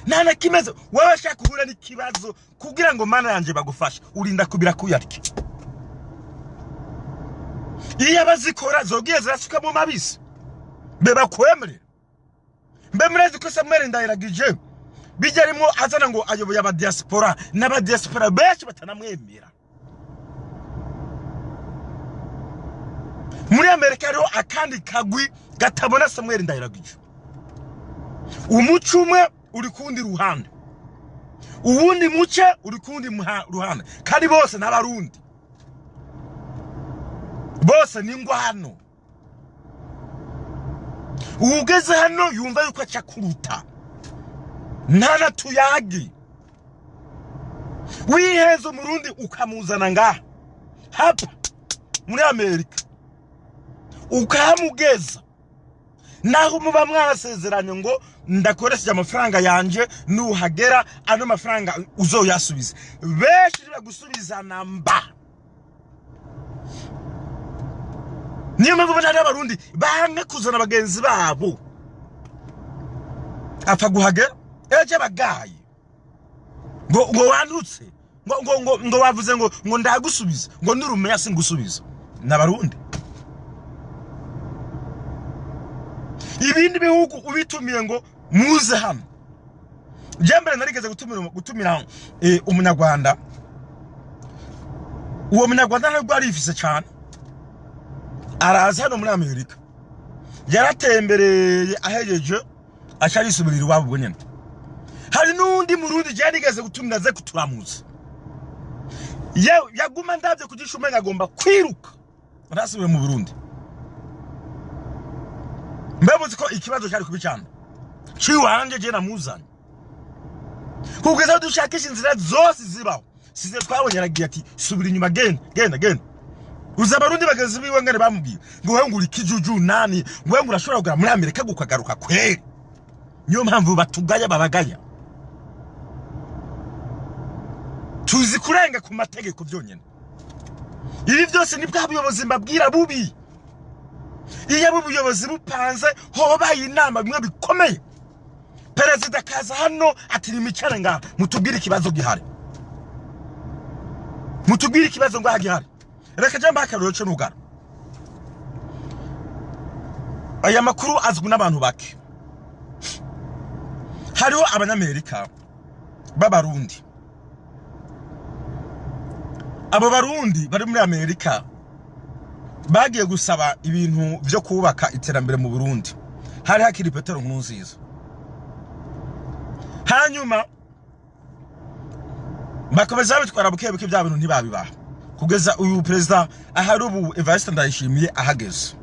nta na kimwe. Wowe ashaka guhura n'ikibazo kugira ngo mana yanje bagufashe, urinda kubira kuyarya. Iyo abazikora zogiye zirasuka mu mabisi mbe bakwemerera. Mbe murazi ko Samuel Ndayiragije bijya arimo azana ngo ayoboye abadiaspora, n'abadiaspora benshi batanamwemera. Muri Amerika hariho akandi kagwi gatabona Samuel Ndayiragije. Umuco umwe uri kundi ruhande, uwundi muce uri kundi ruhande, kandi bose n'Abarundi, bose ni ngwano. Uwugeze hano yumva yuko aca kuruta, ntana tuyagi. Wiheza Umurundi ukamuzana ngaha hapa muri Amerika ukahamugeza, naho muba mwarasezeranye ngo ndakoresheje amafaranga yanje, nuhagera ano mafaranga uzoyasubiza, benshi bagusubizana mba. Niyo mpamvu ubona hariho Abarundi banka kuzana bagenzi babo. Apfa guhagera ejo abagaye ngo wandutse, ngo wavuze ngo ndagusubiza, ngo nurumenya singusubiza. N'Abarundi ibindi bihugu ubitumiye ngo muze hano. Je mbere narigeze gutumira umunyarwanda. Uwo munyarwanda ntabwo arifise cyane, araza hano muri Amerika, yaratembereye, ahejeje aca arisubirira iwabo ubwo nyene. Hari n'undi Murundi je yarigeze gutumira aze kuturamutsa, yewe yaguma ndavye kujisha umenga agomba kwiruka ntasubiye mu Burundi. Mbebuze ko ikibazo cyari kubicana ciwanje je namuzanye, kugeza dushakisha inzira zose zibaho size twabonye. Aragiye ati: "Subira inyuma, genda, genda, genda." Uza Abarundi bagenzi biwe ngene bamubwiye ngo: "Wewe ngo uri kijuju nani, ngo wewe ngo urashobora kugera muri Amerika ukagaruka kweri?" Niyo mpamvu batugaya, babagaya. Tuzi kurenga ku mategeko byonyine. Ibi byose ni bwa buyobozi mbabwira bubi. Iyo abo ubuyobozi bupanze, hobaye inama bimwe bikomeye, perezida akaza hano ati: "Nimicare ngaha mutubwire ikibazo gihari, mutubwire ikibazo ngaha gihari." Reka je mbahe akarorero co nugara. Aya makuru azwi n'abantu bake. Hariho Abanyamerika b'Abarundi. Abo Barundi bari muri Amerika bagiye gusaba ibintu vyo kubaka iterambere mu Burundi, hari hakiri Petero Nkurunziza. Hanyuma bakomeza babitwara buke buke, bya bintu ntibabibaha, kugeza uyu perezida ahari ubu, Evariste Ndayishimiye, ahageze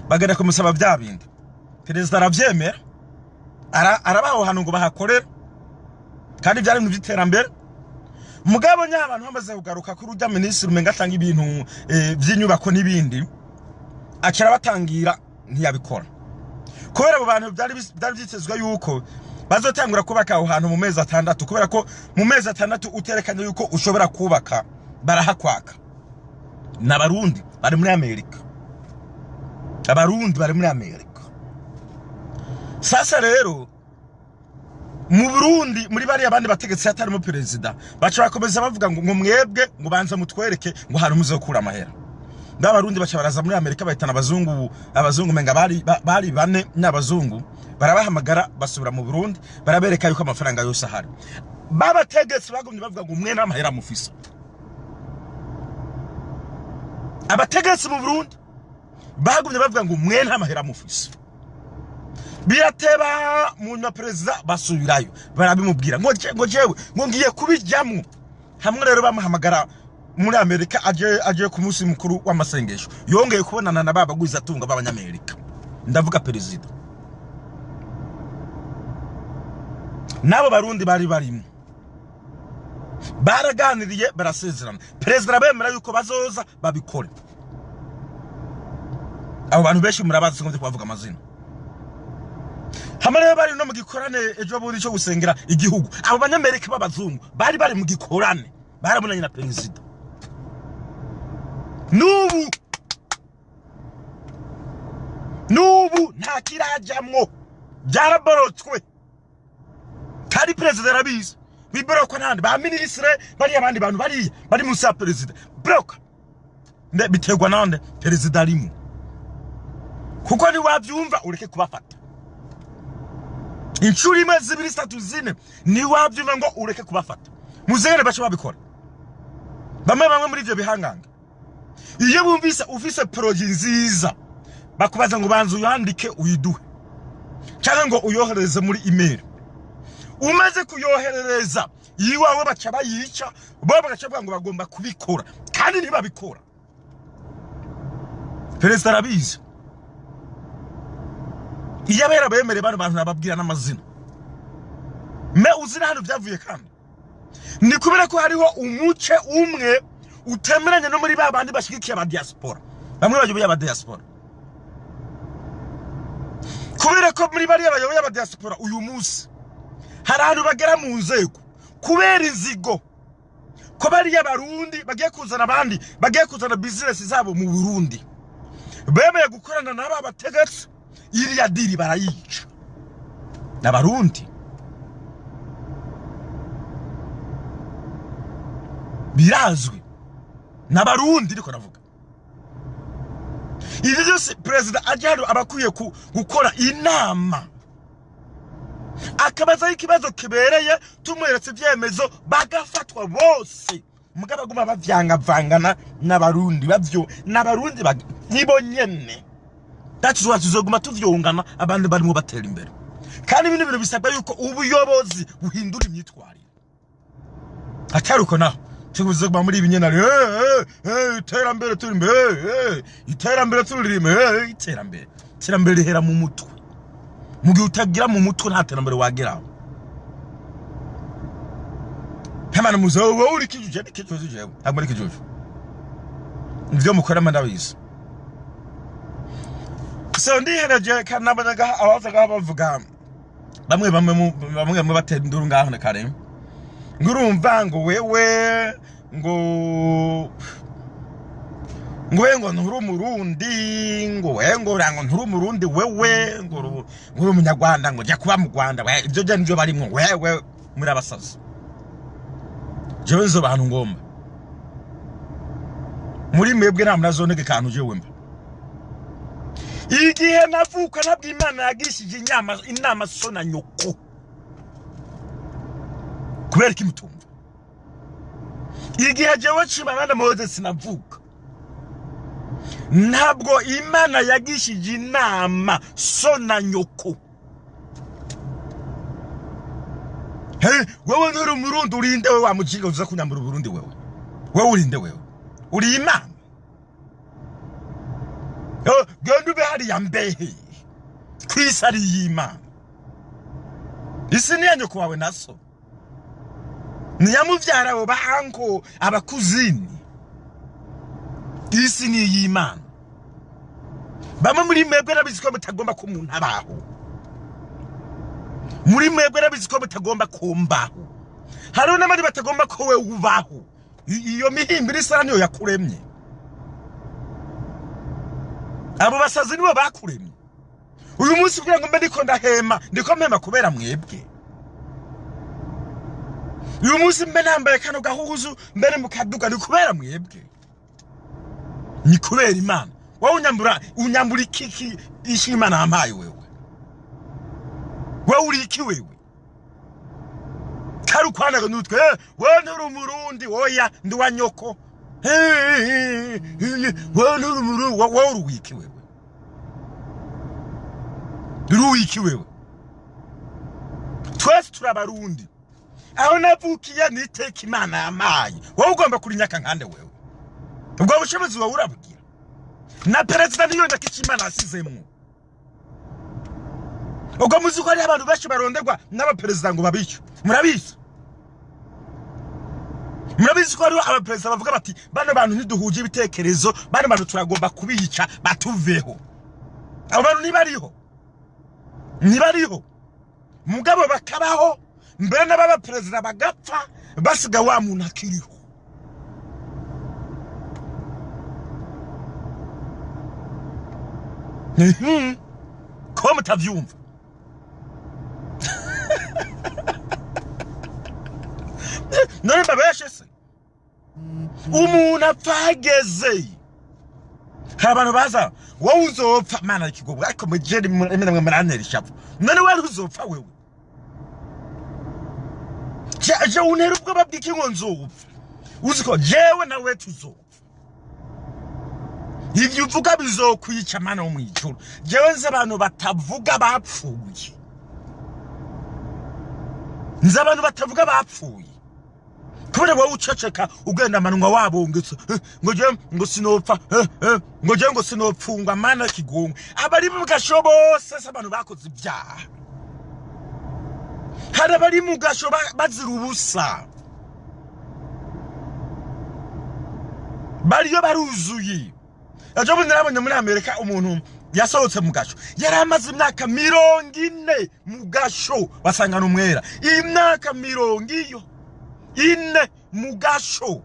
bagenda kumusaba bya bindi. Perezida aravyemera, arabaha aho hantu ngo bahakorere, kandi byari ibintu by'iterambere. Mugabo nya abantu bamaze kugaruka kuri urya minisitiri umenga atanga ibintu vy'inyubako n'ibindi, acara batangira ntiyabikora, kubera abo bantu byari vyitezwe yuko bazotangura kubaka aho hantu mu mezi 6, kubera ko mu mezi 6 uterekanye yuko ushobora kubaka barahakwaka. N'Abarundi bari muri Amerika, Abarundi bari muri Amerika. Sasa rero mu Burundi, muri bariya abandi bategetsi hatarimo perezida, baca bakomeza bavuga ngo mwebwe ngo banza mutwereke ngo hari muzokura amahera. N'Abarundi baca baraza muri Amerika, bahitana abazungu. Abazungu menga bari bane n'abazungu, barabahamagara basubira mu Burundi, barabereka yuko amafaranga yose ahari. Babategetsi bagumye bavuga ngo mwe n'amahera mufisa. Abategetsi mu Burundi bagumye bavuga ngo mwe n'amahera mufisa. Birateba, mu nyuma perezida basubirayo barabimubwira ngo jewe ngo ngiye kubijyamwo. Hamwe rero bamuhamagara muri Amerika aje ku munsi mukuru w'amasengesho, yongeye kubonana na baba gwizatunga b'Abanyamerika, ndavuga perezida n'abo Barundi bari barimo. Baraganiriye, barasezerana, perezida arabemera yuko bazoza babikore. Abo bantu benshi murabazi, singombye kubavuga amazina. Hamwe rero bari no mu gikorane ejo bundi cyo gusengera igihugu, abo Banyamerika b'abazungu bari mu gikorane, barabonanye na perezida. N'ubu nta kirajamwo, byaraborotswe kandi perezida arabizi. Biborokwa n'abandi ba minisitiri bariya, abandi bantu bariya bari munsi ya perezida. Broka biterwa nande? Perezida arimo, kuko ntiwabyumva ureke kubafata inshuro imwe, zibiri, zitatu, zine, ntiwabyumva ngo ureke kubafata. Muzengere bace babikora. Bamwe bamwe muri ivyo bihanganga, iyo bumvise ufise projet nziza, bakubaza ngo banza uyandike uyiduhe, cyangwa ngo uyohereze muri email. Umaze kuyoherereza iwawe, baca bayica bo, bagaca bavuga ngo bagomba kubikora, kandi ntibabikora. Perezida arabizi. Iyo abera bemereye bano bantu, nababwira n'amazina me uzi n'ahantu byavuye. Kandi ni kubera ko hariho umuce umwe utemeranya no muri ba bandi bashyigikiye aba diaspora, bamwe bayoboye aba diaspora, kubera ko muri bariya bayoboye aba diaspora uyu munsi hari ahantu bagera mu nzego kubera inzigo ko bariya Barundi bagiye kuzana abandi, bagiye kuzana business zabo mu Burundi. Bemeye gukorana n'aba bategetsi, iriya deal barayica. N'abarundi birazwi, n'abarundi ndiko navuga. Ivyo byose perezida aje hano aba akwiye gukora inama, akabazaho ikibazo kibereye, tumweretse ivyemezo bagafatwa bose. Mugabo baguma bavyangavangana n'abarundi, bavyo n'abarundi nibo nyene. That's why tuzoguma tuvyongana, abandi barimo batera imbere. Kandi bino bintu bisabwa yuko ubuyobozi buhindura imyitwarire. Atari uko naho tuzoguma muri ibi nyene, iterambere turi imbere, iterambere turi imbere, iterambere. Iterambere rihera mu mutwe. Mu gihe utagira mu mutwe nta terambere wageraho. Hemana muze wowe uri kijuju, ni kijuju jewe. Ntabwo ari kijuju. Ivyo mukora ndabizi. So ndihereje kanabonaga abazaga bavuga bamwe bamwe bamwe bamwe batera induru ngaho na kare. Ngo urumva ngo wewe ngo ngo we ngo nturi umurundi, ngo we ngo ura ngo nturi umurundi wewe, ngo uri umunyarwanda, ngo jya kuba mu Rwanda, we ibyo byo nivyo barimwo, wewe muri abasazi. Jewe nzoba ahantu ngomba. Muri mwebwe nta munazonege kantu jewe mba. Igihe navuka ntabwo Imana yagishije inama so na nyoko. Kubera iki mutumva? Igihe jewe Chimamanda Moses navuka, ntabwo Imana yagishije inama so na nyoko. Hey, wewe nturi umurundi, urinde wewe wa mujinga uza kunyambura Uburundi wewe. Wewe urinde wewe. Uri Imana. Oh, genda ube hariya mbehe. Kw'isi ari iy'Imana. Isi ni iya nyoko wawe na so. Ni iya muvyara wawe ba anko abakuzini. Isi ni iy'Imana. Bamwe muri mwebwe nabizi ko mutagomba ko umuntu abaho. Muri mwebwe nabizi ko mutagomba kumbaho. Hariho n'abandi batagomba ko wewe ubaho. Iyo mihimbiri isa niyo yakuremye. Abo basazi nibo bakuremye. Uyu munsi kugira ngo mbe ndiko ndahema, ndiko mpema kubera mwebwe. Uyu munsi mbe nambaye kano gahuzu, mbe mu kaduga, ni kubera mwebwe. Ni kubera Imana. Wowe unyambura iki ishi Imana yampaye wewe? Wewe uri iki wewe? Kari ukwanaga n'utwe, wewe nturi umurundi, oya ndi wa nyoko. Wewe nturi umurundi, wewe uri wiki wewe? Uri wiki wewe? Twese turi abarundi. Aho navukiye ni iteka Imana yampaye. Wowe ugomba kurinyaka nkande wewe? Ubwo bushobozi wowe urabugira? Na perezida niyo ndakiki Imana yasizemwo. Ubwo muzi ko hariho abantu benshi baronderwa n'abaperezida ngo babice. Murabizi? Murabizi ko hariho abaperezida bavuga bati bano bantu ntiduhuje ibitekerezo, bano bantu turagomba kubica batuveho. Abo bantu ntibariho. Ntibariho. Mugabo bakabaho, mbere n'abaperezida bagapfa, basiga wa muntu akiriho. Ko mutavyumva? None mbabeshe se? Umuntu apfa ageze. Hari abantu baza, wowe uzopfa, Mana ikigobwa, ariko mujere mwe murantera ishavu. None wewe uzopfa wewe? Je untera ubwoba bw'iki ngo nzopfa? Uzi ko jewe nawe tuzopfa. Ivyo uvuga bizokwica Mana wo mw'ijuru. Jewe nzi abantu batavuga bapfuye. Nzi abantu batavuga bapfuye. Kubera wowe uceceka ugenda amanwa wabongetse, ngo jewe ngo sinopfa, ngo jewe ngo sinopfungwa, Mana kigongwe. Abari mu gasho bose se abantu bakoze ibyaha. Hari abari mu gasho bazira ubusa. Bariyo baruzuye. Ejo bundi narabonye muri Amerika umuntu yasohotse mu gasho. Yari amaze imyaka 40 mu gasho, basanga n'umwera. Imyaka mirongo iyo ine mu gasho.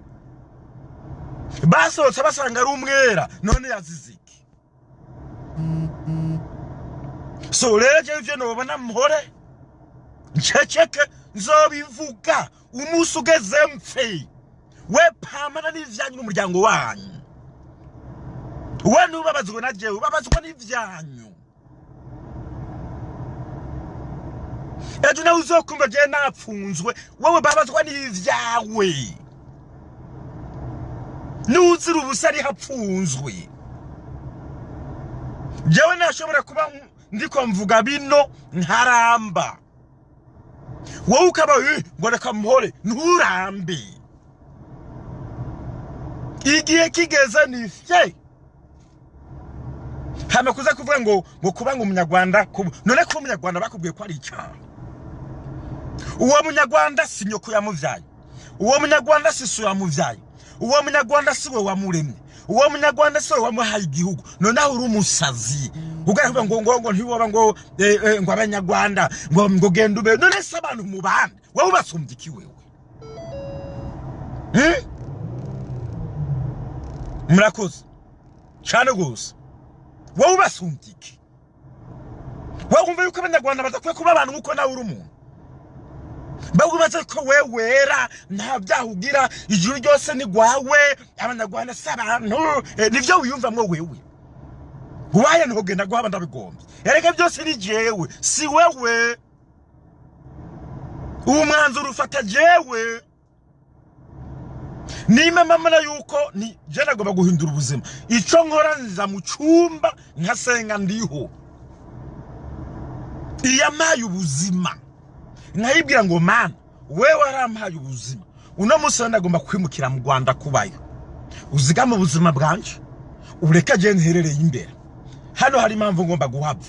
Basohotse basanga ari umwera, none yazize iki? So rero jewe ivyo nobona mpore nceceke, nzobivuga umunsi ugeze mpfe. We pamana n'ivyanyu n'umuryango wanyu. We ntubabazwe na jewe, ubabazwa n'ivyanyu. Ejo nawe uzokumva jewe napfunzwe, wewe babazwa n'ivyawe. Nuzira ubusa ari hapfunzwe. Jewe nashobora kuba ndiko mvuga bino nkaramba, wowe ukaba ngo reka mpore, nturambe. Igihe kigeze ni fye. Hama kuza kuvuga ngo kuba ngo umunyarwanda, none kuba umunyarwanda bakubwiye ko ari icyaha. Uwo munyarwanda si nyoko yamuvyaye, uwo munyarwanda si so yamuvyaye, uwo munyarwanda si we wamuremye, uwo munyarwanda si we wamuhaye igihugu. Noneho uri umusazi ugavuga ngo ngo ngo ntiwoba ngo ngo abanyarwanda ngo genda ube. None se abantu mubana wowe ubasumbye iki wewe? Murakoze cyane gose. Wowe ubasumbye iki? Wowe wumva yuko abanyarwanda badakwiye kuba abantu nkuko nawe uri umuntu? Bagubaza ko wewe wera nta byaha ugira, ijuru ryose ni gwawe, abanyarwanda si abantu. Nivyo wiyumvamwo wewe. Waye ntugenda guhaba ndabigombye. Erega byose ni jewe, si wewe. Uwo mwanzuro ufata jewe. Nima mama na yuko ni je nagomba guhindura ubuzima. Ico nkora nza mu cyumba nkasenga ndiho. Iyamaye ubuzima. Nkayibwira ngo mana, wewe warampaye ubuzima. Uno munsi ndagomba kwimukira mu Rwanda kubayo. Uzigama ubuzima bwanje. Ureka je nherereye imbere. Hano hari impamvu ngomba guhava.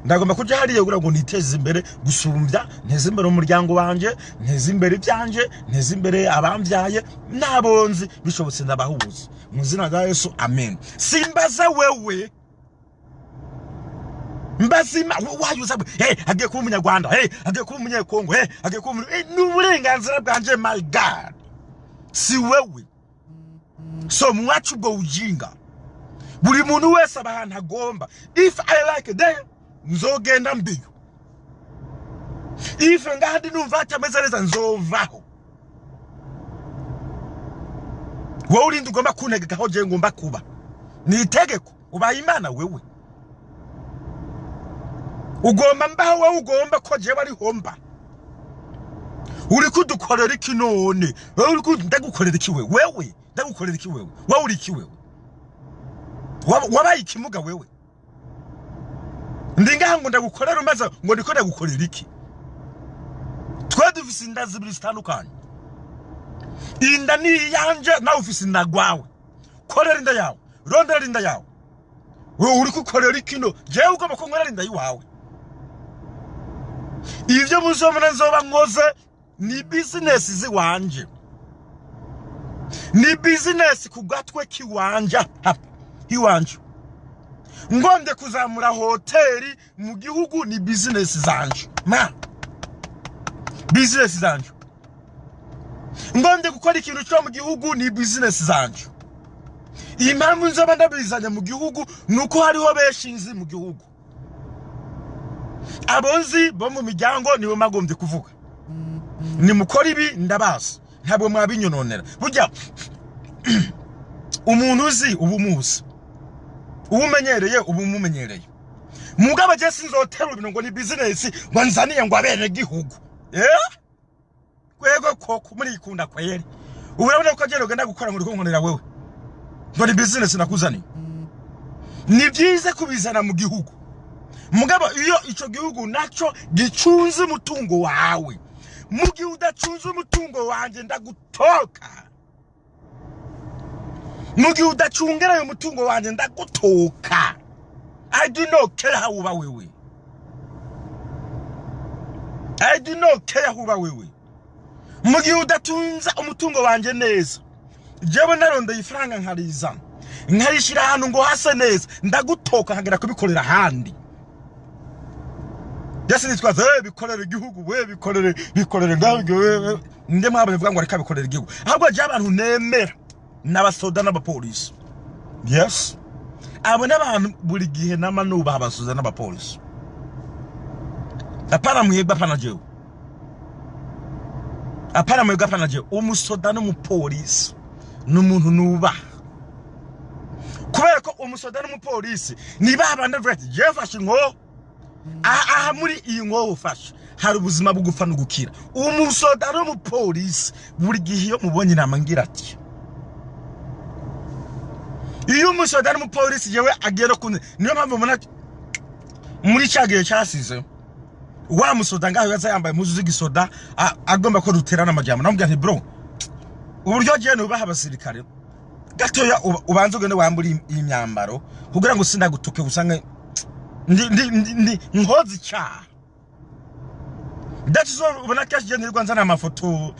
Ndagomba kuja hariya kugira ngo niteze imbere gusumbya, nteze imbere umuryango wanje, nteze imbere ibyanje, nteze imbere abambyaye n'abonzi, bishobotse ndabahuza. Mu izina rya Yesu, amen. Simbaza wewe. Mbazima wayuza agiye kuba umunyarwanda, agiye kuba umunyekongo, agiye kuba ni uburenganzira bwanje, my God. Si wewe. So mwacu ubwo ujinga. Buri muntu wese aba ahantu agomba. If I like them, nzogenda mbiyo. If ngahandi numva atameze neza, nzovaho. Wowe urinde ugomba kuntegeka aho jewe ngomba kuba. Ni itegeko ubaye Imana wewe. Ugomba mbaho wowe ugomba ko jewe ari homba. Uri kudukorera iki none? Wewe uri ndagukorera iki wewe? Wewe ndagukorera iki wewe? Wewe uri iki wewe? Wabaye ikimuga wewe? Ndingaha ngo ndagukorera umaze ngo ndiko ndagukorera iki? Twe dufise inda zibiri zitandukanye. Inda ni iyanje nawe ufise inda gwawe. Korera inda yawe, rondera inda yawe. Wewe uri kukorera iki no? Jewe ugomba ko nkorera inda yiwawe. Ivyo muzobona nzoba nkoze ni business ziwanje. Ni business ku gatwe kiwanje hapa iwanje. Ngombe kuzamura hoteli mu gihugu ni business zanje. Ma business zanje. Ngombe gukora ikintu cyo mu gihugu ni business zanje. Impamvu nzoba ndabizanya mu gihugu nuko hariho benshi nzi mu gihugu. Abonzi bo mu miryango nibo magombye kuvuga. Nimukora ibi ndabazi, ntabwo mwabinyononera. Burya umuntu uzi ubumuzi, ubumenyereye ubumumenyereye. Mugabo je sinzotera ibintu ngo ni business ngo nzaniye ngo abene gihugu. Kwego koko muri ikunda kweri. Urabona ko agera ugenda gukora ngo nkorera wewe. Ngo ni business nakuzaniye. Ni byiza kubizana mu gihugu. Mugabo iyo ico gihugu naco gicunze umutungo wawe. Mugi udacunze umutungo wanje ndagutoka. Mugi udacungera uyu mutungo wanje ndagutoka. I do not care how uba wewe. I do not care how uba wewe. Mugi udatunza umutungo wanje neza. Jewe narondeye ifaranga nkarizana. Nkarishira ahantu ngo hase neza, ndagutoka nkagera kubikorera ahandi. Yasi nitwaza bikorera igihugu, we bikorere ngabyo nde mwabo bivuga ngo reka bikorera igihugu. Ahubwo je abantu nemera n'abasoda n'abapolisi. Yes. Abo n'abantu buri gihe namanuba abasoda n'abapolisi. Apana mwebwe, apana jewe, apana mwebwe, apana jewe. Umusoda n'umupolisi ni umuntu nubaha, kubera ko umusoda n'umupolisi ni ba bandi bavuga ati: "Jewe fashe inkoho aha, aha muri iyi nkoho ufashe hari ubuzima bwo gupfa no gukira." Umusoda n'umupolisi buri gihe iyo mubonye inama ngira ati iyo umusoda n'umupolisi yewe agiye no kunze. Niyo mpamvu mubona muri cya gihe cyasize wa musoda ngaho yaza yambaye impuzu z'igisoda, agomba ko duterana amajambo, namubwira nti: "Bro, uburyo agiye nubaha abasirikare gatoya, ubanze ugende wambure iyi myambaro kugira ngo sindagutuke usange ndi nkoze icyaha." That's why ubona kenshi je nirirwa nzana amafoto,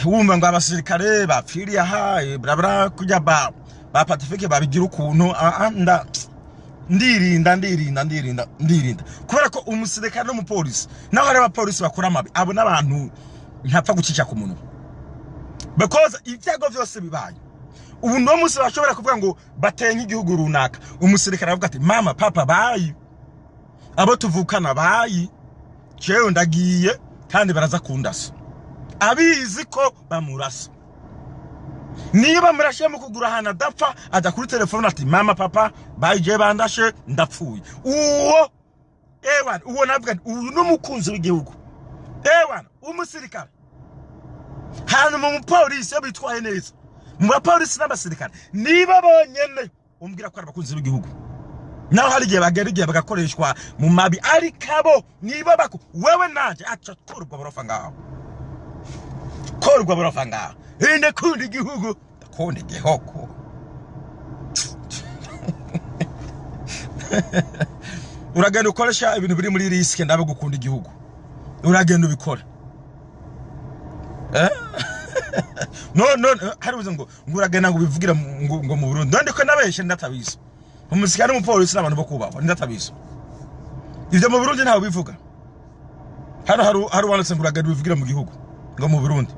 wumva ngo abasirikare bapfiriye aha, bla bla, kujya ba Pacifique babigira ukuntu. Nda ndirinda, ndirinda, ndirinda, ndirinda, kubera ko umusirikare n'umupolisi, naho hari abapolisi bakora amabi, abo n'abantu ntapfa gucica ku munwa, because ibyago byose bibaye ubu no munsi bashobora kuvuga ngo bateye nk'igihugu runaka, umusirikare aravuga ati: "Mama, papa, bye, abo tuvukana, bye, jewe ndagiye kandi baraza kundasa." Abizi ko bamurasa. Niba bamurashe mu kugura ahantu adapfa, ajya kuri telefone ati: "Mama, papa, bye, jewe bandashe ndapfuye." Uwo ewana, uwo navuga nti uyu ni umukunzi w'igihugu, ewana umusirikare. Hanyuma umupolisi iyo bitwaye neza, mu bapolisi n'abasirikare niba bonyene umbwira ko ari abakunzi b'igihugu, naho hari igihe bagera igihe bagakoreshwa mu mabi, ariko abo niba bako wewe nanje aca korwa burofa ngaho, korwa burofa ngaho. Ndakunda igihugu, ndakunda igihugu. Uragenda ukoresha ibintu biri muri risque, ndabe gukunda igihugu, uragenda ubikora. No no, hari ubuze ngo uragenda ngo ubivugire ngo mu Burundi none ko nabeshe. Ndatabizi, umusirikare n'umupolisi n'abantu bo kubahwa, ndatabizi ivyo mu Burundi ntawe bivuga. Hano hari uwanditse ngo uragenda ubivugire mu gihugu ngo mu Burundi,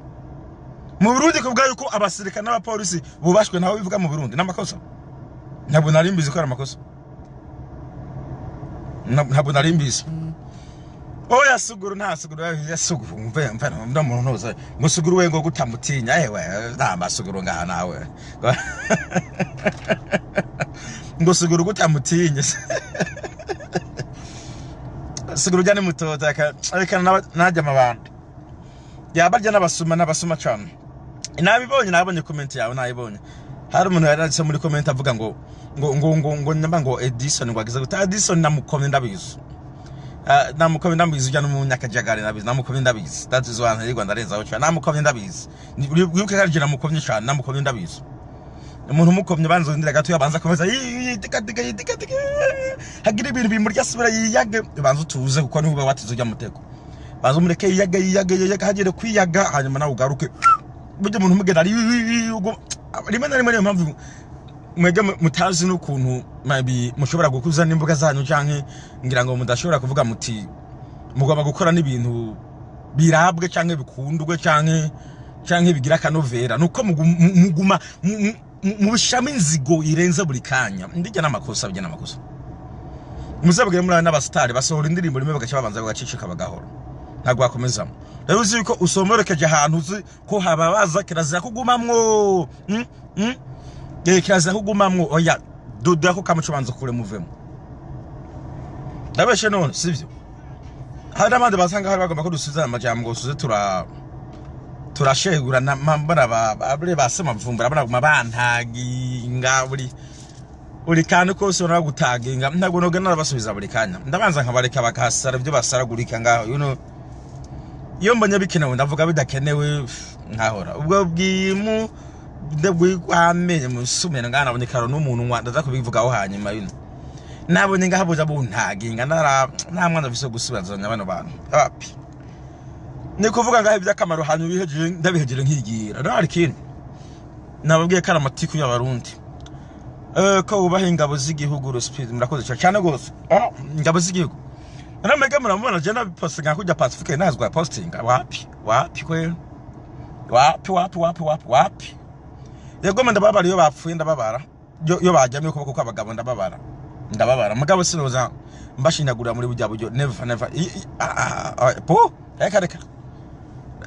mu Burundi kuvuga yuko abasirikare n'abapolisi bubashwe, ntawe bivuga mu Burundi n'amakosa. Ntabwo nari mbizi ko ari amakosa. Ntabwo nari mbizi. Oya, suguru nta suguru ya suguru, mve mve ndo muntu ntuze ngo suguru we ngo gutamutinya. Ewe, nta masuguru ngaha nawe ngo suguru gutamutinya, suguru ujya ni mutoza reka najya amabandi yabarya n'abasuma, n'abasuma cyane. Nabibonye, nabonye comment yawe, nayibonye. Hari umuntu yari muri comment avuga ngo nyamba ngo Edison ngo agize gute. Edison namukomye, ndabizi. Namukomye, ndabizi. Ujya n'umunyakajagari, ndabizi, namukomye, ndabizi. That is why ntirirwa ndarenzaho cyane. Namukomye, ndabizi. Wibuke ko ari namukomye cyane, namukomye, ndabizi. Umuntu umukomye banza urindira gato, yabanza akomeza yitika tika yitika tika, hagira ibintu bimurya, asubira yiyage. Banza utuze, kuko niho uba watize ujya mutego. Banza umureke yiyage, yiyage, yiyage, hagere kwiyaga, hanyuma nawe ugaruke. Burya umuntu umugenda ari rimwe na rimwe, niyo mpamvu mwebwe mutazi n'ukuntu maybe mushobora gukuza n'imbuga zanyu, canke ngira ngo mudashobora kuvuga muti mugomba gukora n'ibintu birabwe canke bikundwe canke bigira akanovera, nuko muguma mubishamo inzigo irenze buri kanya. Ndijya n'amakosa, bijya n'amakosa. Muzabwire muri n'abasitari basohora indirimbo rimwe bagaca babanza bagacicika bagahora, ntabwo bakomezamo. Rero uzi yuko usomorekeje ahantu uzi ko hababaza, kirazira kugumamwo. Kirazira kugumamwo. Oya, duda ko kamuco, banza kure muvemo. Ndabeshe none? Sivyo? Hari n'abandi basanga hari bagomba ko dusubizana amajambo ngo suze turashegurana. Mbona bari basema mvumbura, mbona bantaginga buri kantu kose ubona bagutaginga. Ntabwo noga narabasubiza buri kanya, ndabanza nkabareka bakasara ibyo basaragurika ngaho. Iyo mbonye bikenewe ndavuga, bidakenewe nkahora. Ubwo bwimu ndabwamenye musumena ngaha, nabonye karo n'umuntu ndaza kubivugaho hanyuma. Nabonye ngaha buza buntaginga, ndara nta mwana afise gusubizanya bano bantu api ni kuvuga ngaho iby'akamaro, hanyuma ibihejeje ndabihejeje nkigira. Rero hari ikindi nababwiye ko ari amatiku y'Abarundi. Ko wubaha ingabo z'igihugu Rusizi, murakoze cyane rwose. Ingabo z'igihugu namwebwe muramubona je nabipostinga kujya Pacifique nazwa postinga. Wapi, wapi kweli, wapi, wapi, wapi, wapi, wapi. Yego, ndababara iyo bapfuye, ndababara iyo bajyamye ukuboko kw'abagabo, ndababara. Ndababara, mugabo sinoza mbashinyagurira muri burya buryo. Never, never. Ah, ah, ah, po reka, reka.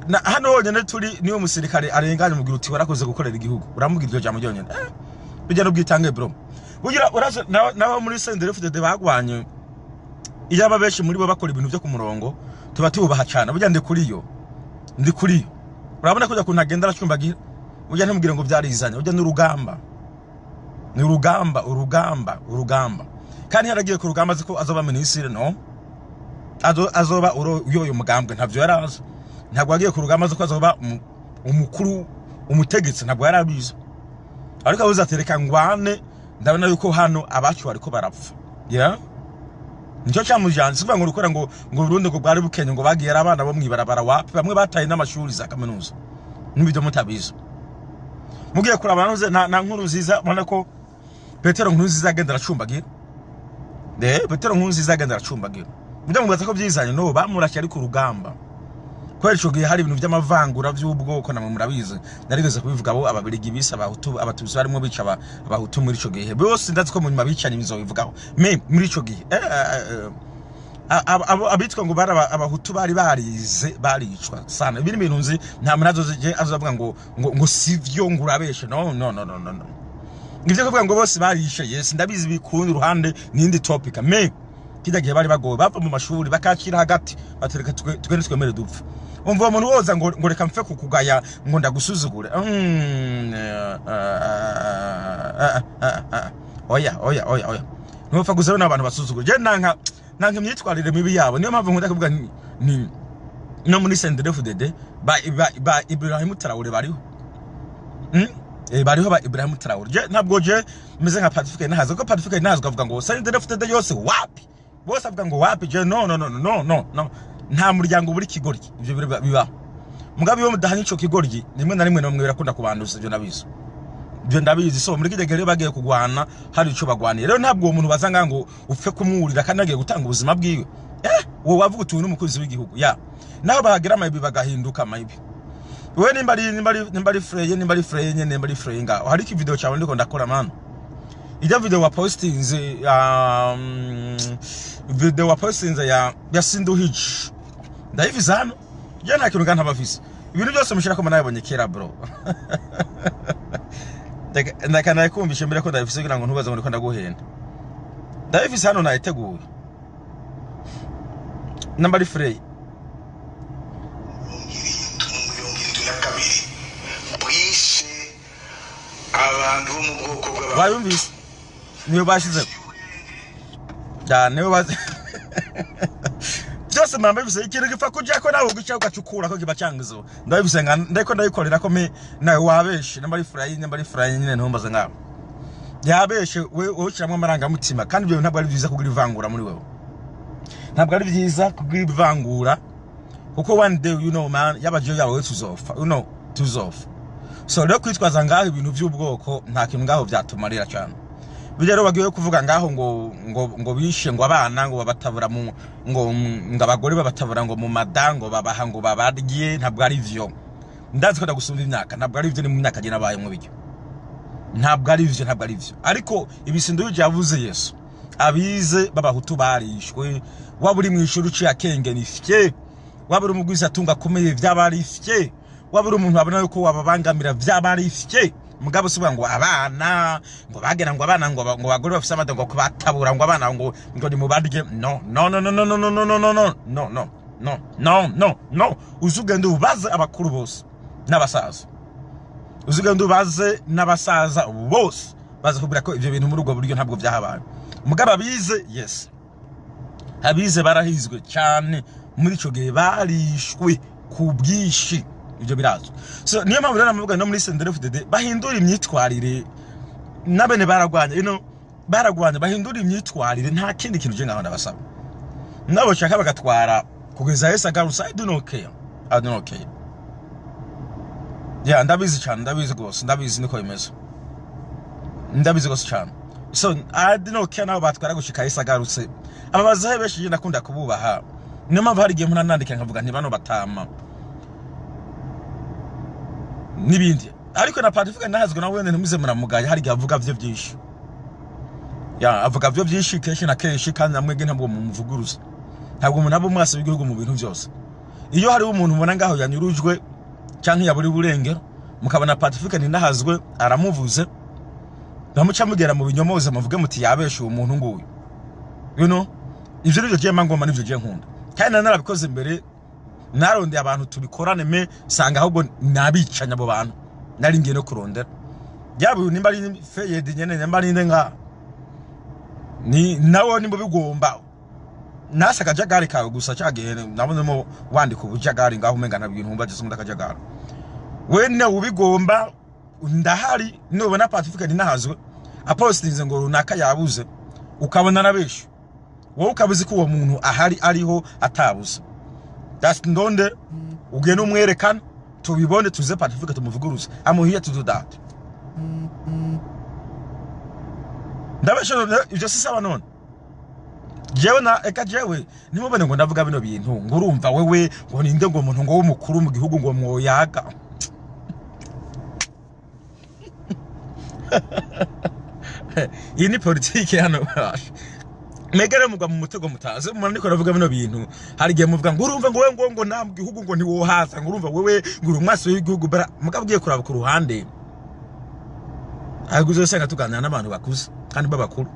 Na hano honyine turi, niyo musirikare arenganye mubwira uti: "Warakoze gukorera igihugu." Uramubwira iryo jambo ryonyine, bijya n'ubwitange, bro. Bugira uraza n'abo muri CNDD-FDD bagwanye, iyo aba benshi muri bo bakora ibintu byo ku murongo, tuba tububaha cyane. Burya ndi kuri yo, ndi kuri yo. Urabona ko kuntu agenda aracumbagira, burya ntumubwire ngo byarizanye. Burya n'urugamba ni urugamba, urugamba, urugamba. Kandi yaragiye ku rugamba azi ko azoba minisitiri? No azoba uyoboye umugambwe, ntavyo yari azi. Ntabwo yagiye ku rugamba azi ko azoba umukuru, umutegetsi, ntabwo yari abizi. Ariko abuze ati: "Reka ngwane, ndabona yuko hano abacu bariko barapfa." Yeah, nicyo cyamujanye. Si ukuvuga ngo rukora ngo Burundi ngo bwari bukenye, ngo bagiye ari abana bo mwibarabara. Wapi, bamwe bataye n'amashuri za kaminuza n'ibyo mutabizi. Mugiye kuraba nanuze na nkuru nziza, ubona ko Petero nkuru nziza agenda aracumbagira. Petero nkuru nziza agenda aracumbagira. Mujya mubaza ko byizanye? No bamurashye ari ku rugamba. Kubera ico gihe hari ibintu by'amavangura by'ubwoko, namwe murabizi, narigeze kubivuga. Abo Ababirigi bise Abahutu, Abatutsi barimo bica Abahutu muri ico gihe bose. Ndazi ko mu nyuma bicanye, bizobivugaho. Me muri ico gihe abitwa ngo bari Abahutu bari barize baricwa sana. Ibi ni ibintu nzi, nta muntu azoze azovuga ngo sivyo, ngo urabeshe. No, no, no, no, no, no. Ngivyo kuvuga ngo bose barishe, yes, ndabizi, bikundi ruhande nindi topic. Me kijya gihe bari bagowe, bava mu mashuri bakakira hagati, batereka tugende twemere dupfe. Umva uwo muntu woza ngo reka mfe kukugaya, ngo ndagusuzugure. Oya, oya, oya, oya, ntupfa gusa n'abantu basuzugura. Je nanka imyitwarire mibi yabo. Niyo mpamvu nkunda kuvuga ni no muri CNDD-FDD ba Ibrahim Traoré bariho. Bariho ba Ibrahim Traoré. Je ntabwo je meze nka Pacifique Nahazo, ko Pacifique Nahazo avuga ngo CNDD-FDD yose wapi, bose avuga ngo wapi. Je no, no, no, no, no, no, nta muryango buri kigoryi, ivyo bibaho. Mugabe iyo mudahanye ico kigoryi, rimwe na rimwe namwe birakunda kubanduza. Ivyo ndabizi, ibyo ndabizi. So muri kijya gihe rero bagiye kugwana, hari ico bagwaniye. Rero ntabwo uwo muntu baza ngo upfe kumwurira kandi agiye gutanga ubuzima bwiwe. Wowe wavuga uti: "N'umukunzi w'igihugu ya." Naho bahagira amayibi bagahinduka amayibi. Wewe nimba ari freye, nimba ari freye nyene, nimba ari freye ngaho, hari iki video cyawe ndiko ndakora, man. Ijya video wa postinze, video wa postinze ya Sinduhije, ndayivize hano. Je nta kintu ntabafise, ibintu byose mushirako nabibonye kera, bro. Ndeka nayikumvishe mbere ko ndabifise, kugira ngo ntubaze ngo ndiko ndaguhenda. Ndabifise hano, nayiteguye. Namba ari freye. 72 bwishe abantu bo mu bwoko bw'abantu. Wayumvise? Niyo bashize ya, niyo bazi byose mamba bifise ikintu gipfa kujako, nawe ugica ugacukura ko kiba cyangizo. Ndabifise nga ndiko ndayikorera ko me nawe wabeshe. Namba ari freye, namba ari freye nyine, ntumbaze ngaho yabeshe. We ushyiramo amarangamutima, kandi ibyo ntabwo ari byiza kugira ivangura muri wewe. Ntabwo ari byiza kugira ivangura, kuko one day, you know, man, yaba je yawe tuzofa, you know, tuzofa. So rero kwitwaza ngaho ibintu by'ubwoko, nta kintu ngaho byatumarira cyane. Bijya rero bagiye kuvuga ngaho ngo bishe ngo abana, ngo babatabura mu ngo abagore babatabura ngo mu mada, ngo babaha ngo babarye, ntabwo ari vyo. Ndazi ko ndagusumba imyaka, ntabwo ari vyo. Ni mu myaka je nabaye mu bijyo, ntabwo ari vyo, ntabwo ari vyo. Ariko ibisindo yavuze, Yesu, abize b'Abahutu barishwe. Waba uri mu ishuri uciye akenge, ni fye. Waba uri umugwiza atunga akomeye, vyaba ari fye. Waba uri umuntu wabona yuko wababangamira, vyaba ari fye. Mugabo si ngo abana ngo bagera ngo abana ngo bagore bafise amada, ngo kubatabura, ngo abana ngo nimubarye. No, no, no, no, no, no, no, no, no, no, no, no, no, no, no, no, no. Uzugenda ubaze abakuru bose n'abasaza, uzugenda ubaze n'abasaza bose, baza kubwira ko ivyo bintu muri ubwo buryo ntabwo vyahabaye. Mugabo abize, yes, abize barahizwe cyane muri ico gihe, barishwe ku bwinshi, ibyo birazwi. So niyo mpamvu rero namuvuga no muri CNDD-FDD bahindura imyitwarire, nabene baragwanya, you know, baragwanya, bahindura imyitwarire. Nta kindi kintu je ngaho ndabasaba. Nabo shaka bagatwara kugeza Yesu agarutse, I do not care, I do not care. Yeah, ndabizi cyane, ndabizi rwose, ndabizi, niko bimeze, ndabizi rwose cyane. So I do not care nabo batwara gushika Yesu agarutse. Aba bazahe benshi je ndakunda kububaha, niyo mpamvu hari igihe mpora nandika nkavuga nti bano batama n'ibindi. Ariko na Pacifique nahazwe nawe wenda ntimuze muramugaya, hari igihe avuga vyo byinshi. Ya avuga byo byinshi kenshi na kenshi, kandi namwebwe ntabwo mumuvuguruza, ntabwo umuntu aba umwasi w'igihugu mu bintu byose. Iyo hariho umuntu ubona ngaho yanyurujwe canke yaburi burengero, mukabona Pacifique Ninahazwe aramuvuze, bamuca mugera mu binyomoza, muvuge muti yabeshe uwo muntu nguyu. Ivyo nivyo je mangoma, nivyo je nkunda, kandi narabikoze mbere, narondeye abantu tubikorane, me sanga ahubwo nabicanya abo bantu nari ngiye no kurondera. Yaba uyu nimba ari feyedi nyene, nimba ari nde nga ni nawe, nimba bigomba nasa akajagari kawe gusa. Cyagihe nabonemo wandika ubujagari ngaho, umenga nta bintu wumva gise akajagari. We nawe ubigomba ndahari, nubona Pacifique Ninahazwe apostinze ngo runaka yabuze, ukabona nabeshe, wowe ukaba uzi ko uwo muntu ahari, ariho atabuze, that's ndonde ugende umwerekana, tubibone, tuze Pacifique tumuvuguruze. I'm here to do that. Ndabeshe none? Ivyo si sawa none? Jewe na eka jewe nimubone ngo ndavuga bino bintu, ngo urumva wewe ngo ninde, ngo umuntu ngo w'umukuru mu gihugu ngo mwoyaga. Iyi ni politike hano. Megere mugwa mu mutego mutazi. Umuntu ariko aravuga bino bintu, hari igihe muvuga ngo urumva ngo wewe ngo nta mu gihugu ngo ntiwohaza, ngo urumva wewe ngo uri umwasi w'igihugu. Bara mugabo ugiye kuraba ku ruhande, ahubwo uzosanga tuganira n'abantu bakuze kandi b'abakuru.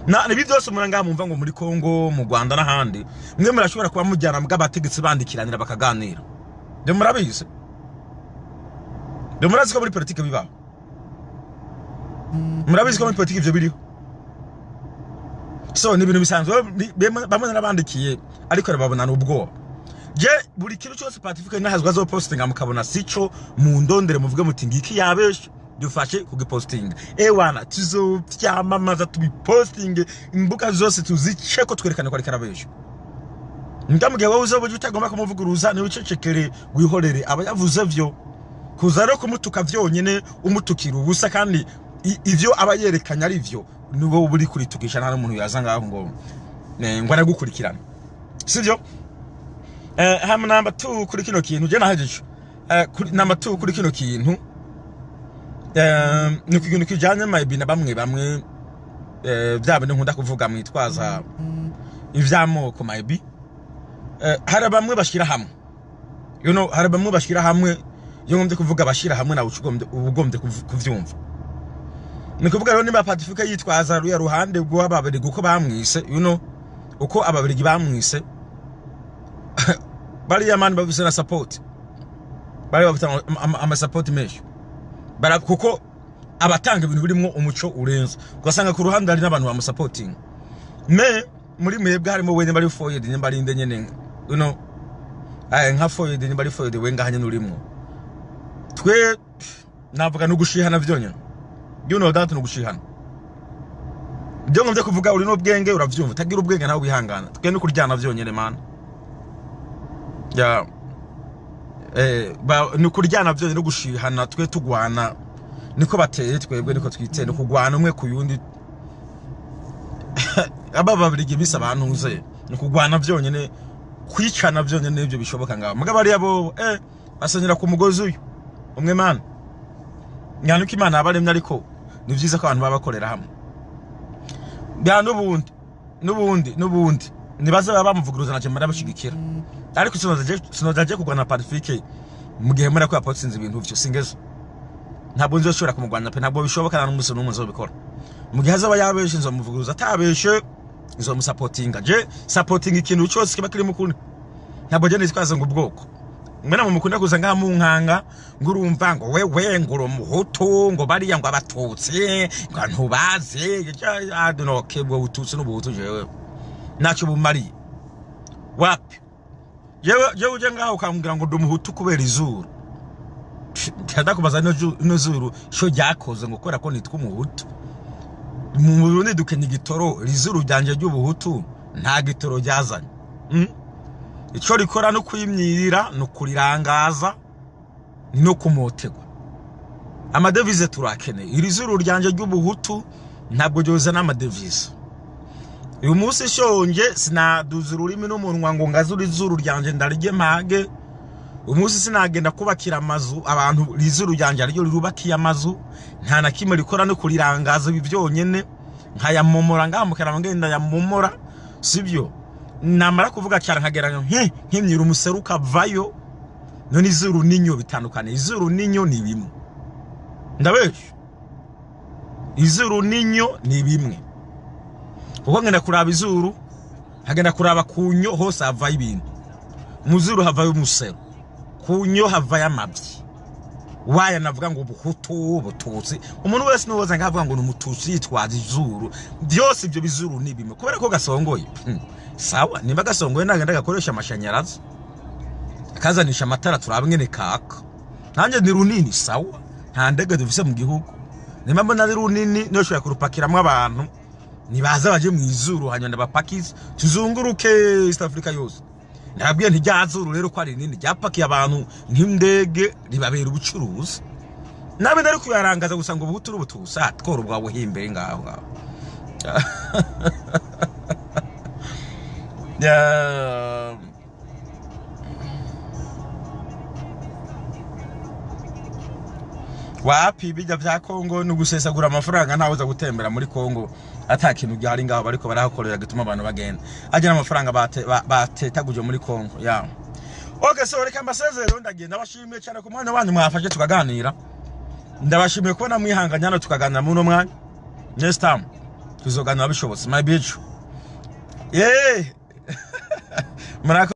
Na ibi byose muranga mumva ngo muri Kongo, mu Rwanda n'ahandi, mwe murashobora kuba mujyana bw'abategetsi bandikiranira bakaganira. Byo murabizi, byo murazi ko muri politike bibaho, murabizi ko muri politike ivyo biriho. So ni ibintu bisanzwe. Bamwe narabandikiye, ariko babonana ubwoba. Je buri kintu cyose Pacifique Nahazwa azopostinga mukabona sico, mu ndondere muvuge muti ngiki yabeshe, dufashe kugipostinga. Ewana tuzovyamamaza, tubipostinge imbuga zose, tuzice ko twerekane ko ariko arabesha. Ndamugihe wowe uzoba utagomba kumuvuguruza, niwe ucecekere, wihorere aba yavuze vyo. Kuza rero kumutuka vyonyene, umutukira ubusa, kandi ivyo aba yerekanye ari vyo, niwo uba uri kuritukisha. Nta n'umuntu yaza ngaho ngo ngo aragukurikirana, sivyo? Hama namba 2 kuri kino kintu je nahejeje, kuri namba 2 kuri kino kintu, ni ku kintu kijanye maybe na bamwe bamwe, bya bintu nkunda kuvuga mwitwaza ivy'amoko. Maybe hari bamwe bashira hamwe, hari bamwe bashira hamwe. Iyo ngombye kuvuga bashira hamwe, nawe uba ugombye kuvyumva. Ni kuvuga rero niba Pacifique yitwaza ruya ruhande rw'ababirigi uko bamwise, uko ababirigi bamwise, bariya mani bafise na support, bari bafite ama support menshi. Bara kuko abatanga ibintu birimwo umuco urenze, ugasanga ku ruhande hari n'abantu bamusapotinga. Me muri mwebwe harimo wene bari foyed, nimba ari inde nyene, ay nka foyed, nimba ari foyed, we ngaha nyene urimwo. Twe navuga no gushihana vyonyene, you know that no gushihana byo ngombye kuvuga. Uri n'ubwenge uravyumva, utagira ubwenge nawe wihangana. Twe no kuryana vyonyene man ya ni ukuryana vyonyene no gushihana. Twe tugwana niko bateye, twebwe niko twiteye, ni kugwana umwe ku yundi. Aba babirigi bisa abantu nze ni kugwana vyonyene, kwicana vyonyene nivyo bishoboka ngaho. Mugabo ariya bo basenyera ku mugozi uyu umwe man. Nyanuko Imana yabaremye, ariko ni vyiza ko abantu baba bakorera hamwe. Bya n'ubundi n'ubundi n'ubundi nibaze baba bamuvuguruza, na je ndabashigikira, ariko sinoza je kugwana Pacifique mu gihe muri ko yapostinze ibintu vyo singezo. Ntabwo nzoshobora kumugwana pe, ntabwo bishoboka, nta n'umunsi n'umwe nzobikora. Mu gihe azaba yabeshe nzomuvuguruza, atabeshe nzomusapotinga. Je sapotinga ikintu cyose kiba kiri mukuri. Ntabwo je nitwaza ngo ubwoko. Mwe namwe mukunda kuza ngaha munkanga ngo urumva ngo wewe ngo uri umuhutu, ngo bariya ngo abatutsi ngo ntubazi. I don't know, kebwe ubututsi n'ubuhutu jewe ntacyo bumariye wapi. Jewe uje ngaho ukambwira ngo ndi umuhutu kubera izuru, ndakubaza ino zuru sho ryakoze ngo kubera ko nitwa umuhutu? Mu Burundi dukenya igitoro, iri zuru ryanje ry'ubuhutu nta gitoro ryazanye. Ico rikora no kwimyirira, no kurirangaza, ni no kumotegwa. Amadevize turakeneye. Iri zuru ryanje ry'ubuhutu ntabwo ryozana amadevize. Uyu munsi shonje sinaduza ururimi n'umunwa ngo ngaze izuru ryanje ndarirye mpage. Uyu munsi sinagenda kubakira amazu abantu, izuru ryanje ariryo rirubakiye amazu. Nta na kimwe rikora, no kurirangaza ibi byonyene. Nkayamomora ngaha mu ngenda yamomora, sibyo? Namara kuvuga cyane nkagera nkimyira umuseru ukavayo. None izuru n'inyo bitandukanye? Izuru n'inyo ni bimwe, ndabesha? Izuru n'inyo ni bimwe, kuko ngenda kuraba izuru, nkagenda kuraba ku nyo, hose havayo ibintu. Mu zuru havayo umusero, ku nyo havayo amabyi. Waya navuga ngo ubuhutu, ubututsi, umuntu wese nuwoza ngavuga ngo ni umututsi yitwaza izuru, byose ibyo bizuru ni bimwe kubera ko gasongoye. Sawa, nimba gasongoye nagenda gakoresha amashanyarazi, akazanisha amatara, turabe ngene kaka. Nanjye ni runini, sawa, nta ndege dufise mu gihugu. Nimba mbona ari runini, noshobora kurupakiramwo abantu, nibaza baje mu izuru, hanyuma ndabapakize tuzunguruke East Africa yose. Nababwiye nti rya zuru rero ko ari rinini, ryapakiye abantu nk'indege, ribabera ubucuruzi. Nabe ndari kuyarangaza gusa ngo ubuhutu n'ubututsi, twora ubwa buhimbere ngaho ngaho. Ya, wapi, bijya bya Kongo ni ugusesagura amafaranga. Ntawe uza gutembera muri Kongo ata kintu gihari ngaho bariko barahakorera gituma abantu bagenda. Ajya n'amafaranga batetaguje muri Kongo ya. Okay, so reka mbasezere, ndagenda. Ndabashimiye cyane ku mwanya wanyu mwafashe tukaganira. Ndabashimiye kubona mwihanganye hano tukaganira muri uno mwanya. Next time tuzoganira bishobotse, my bitch. Yeah, murakoze.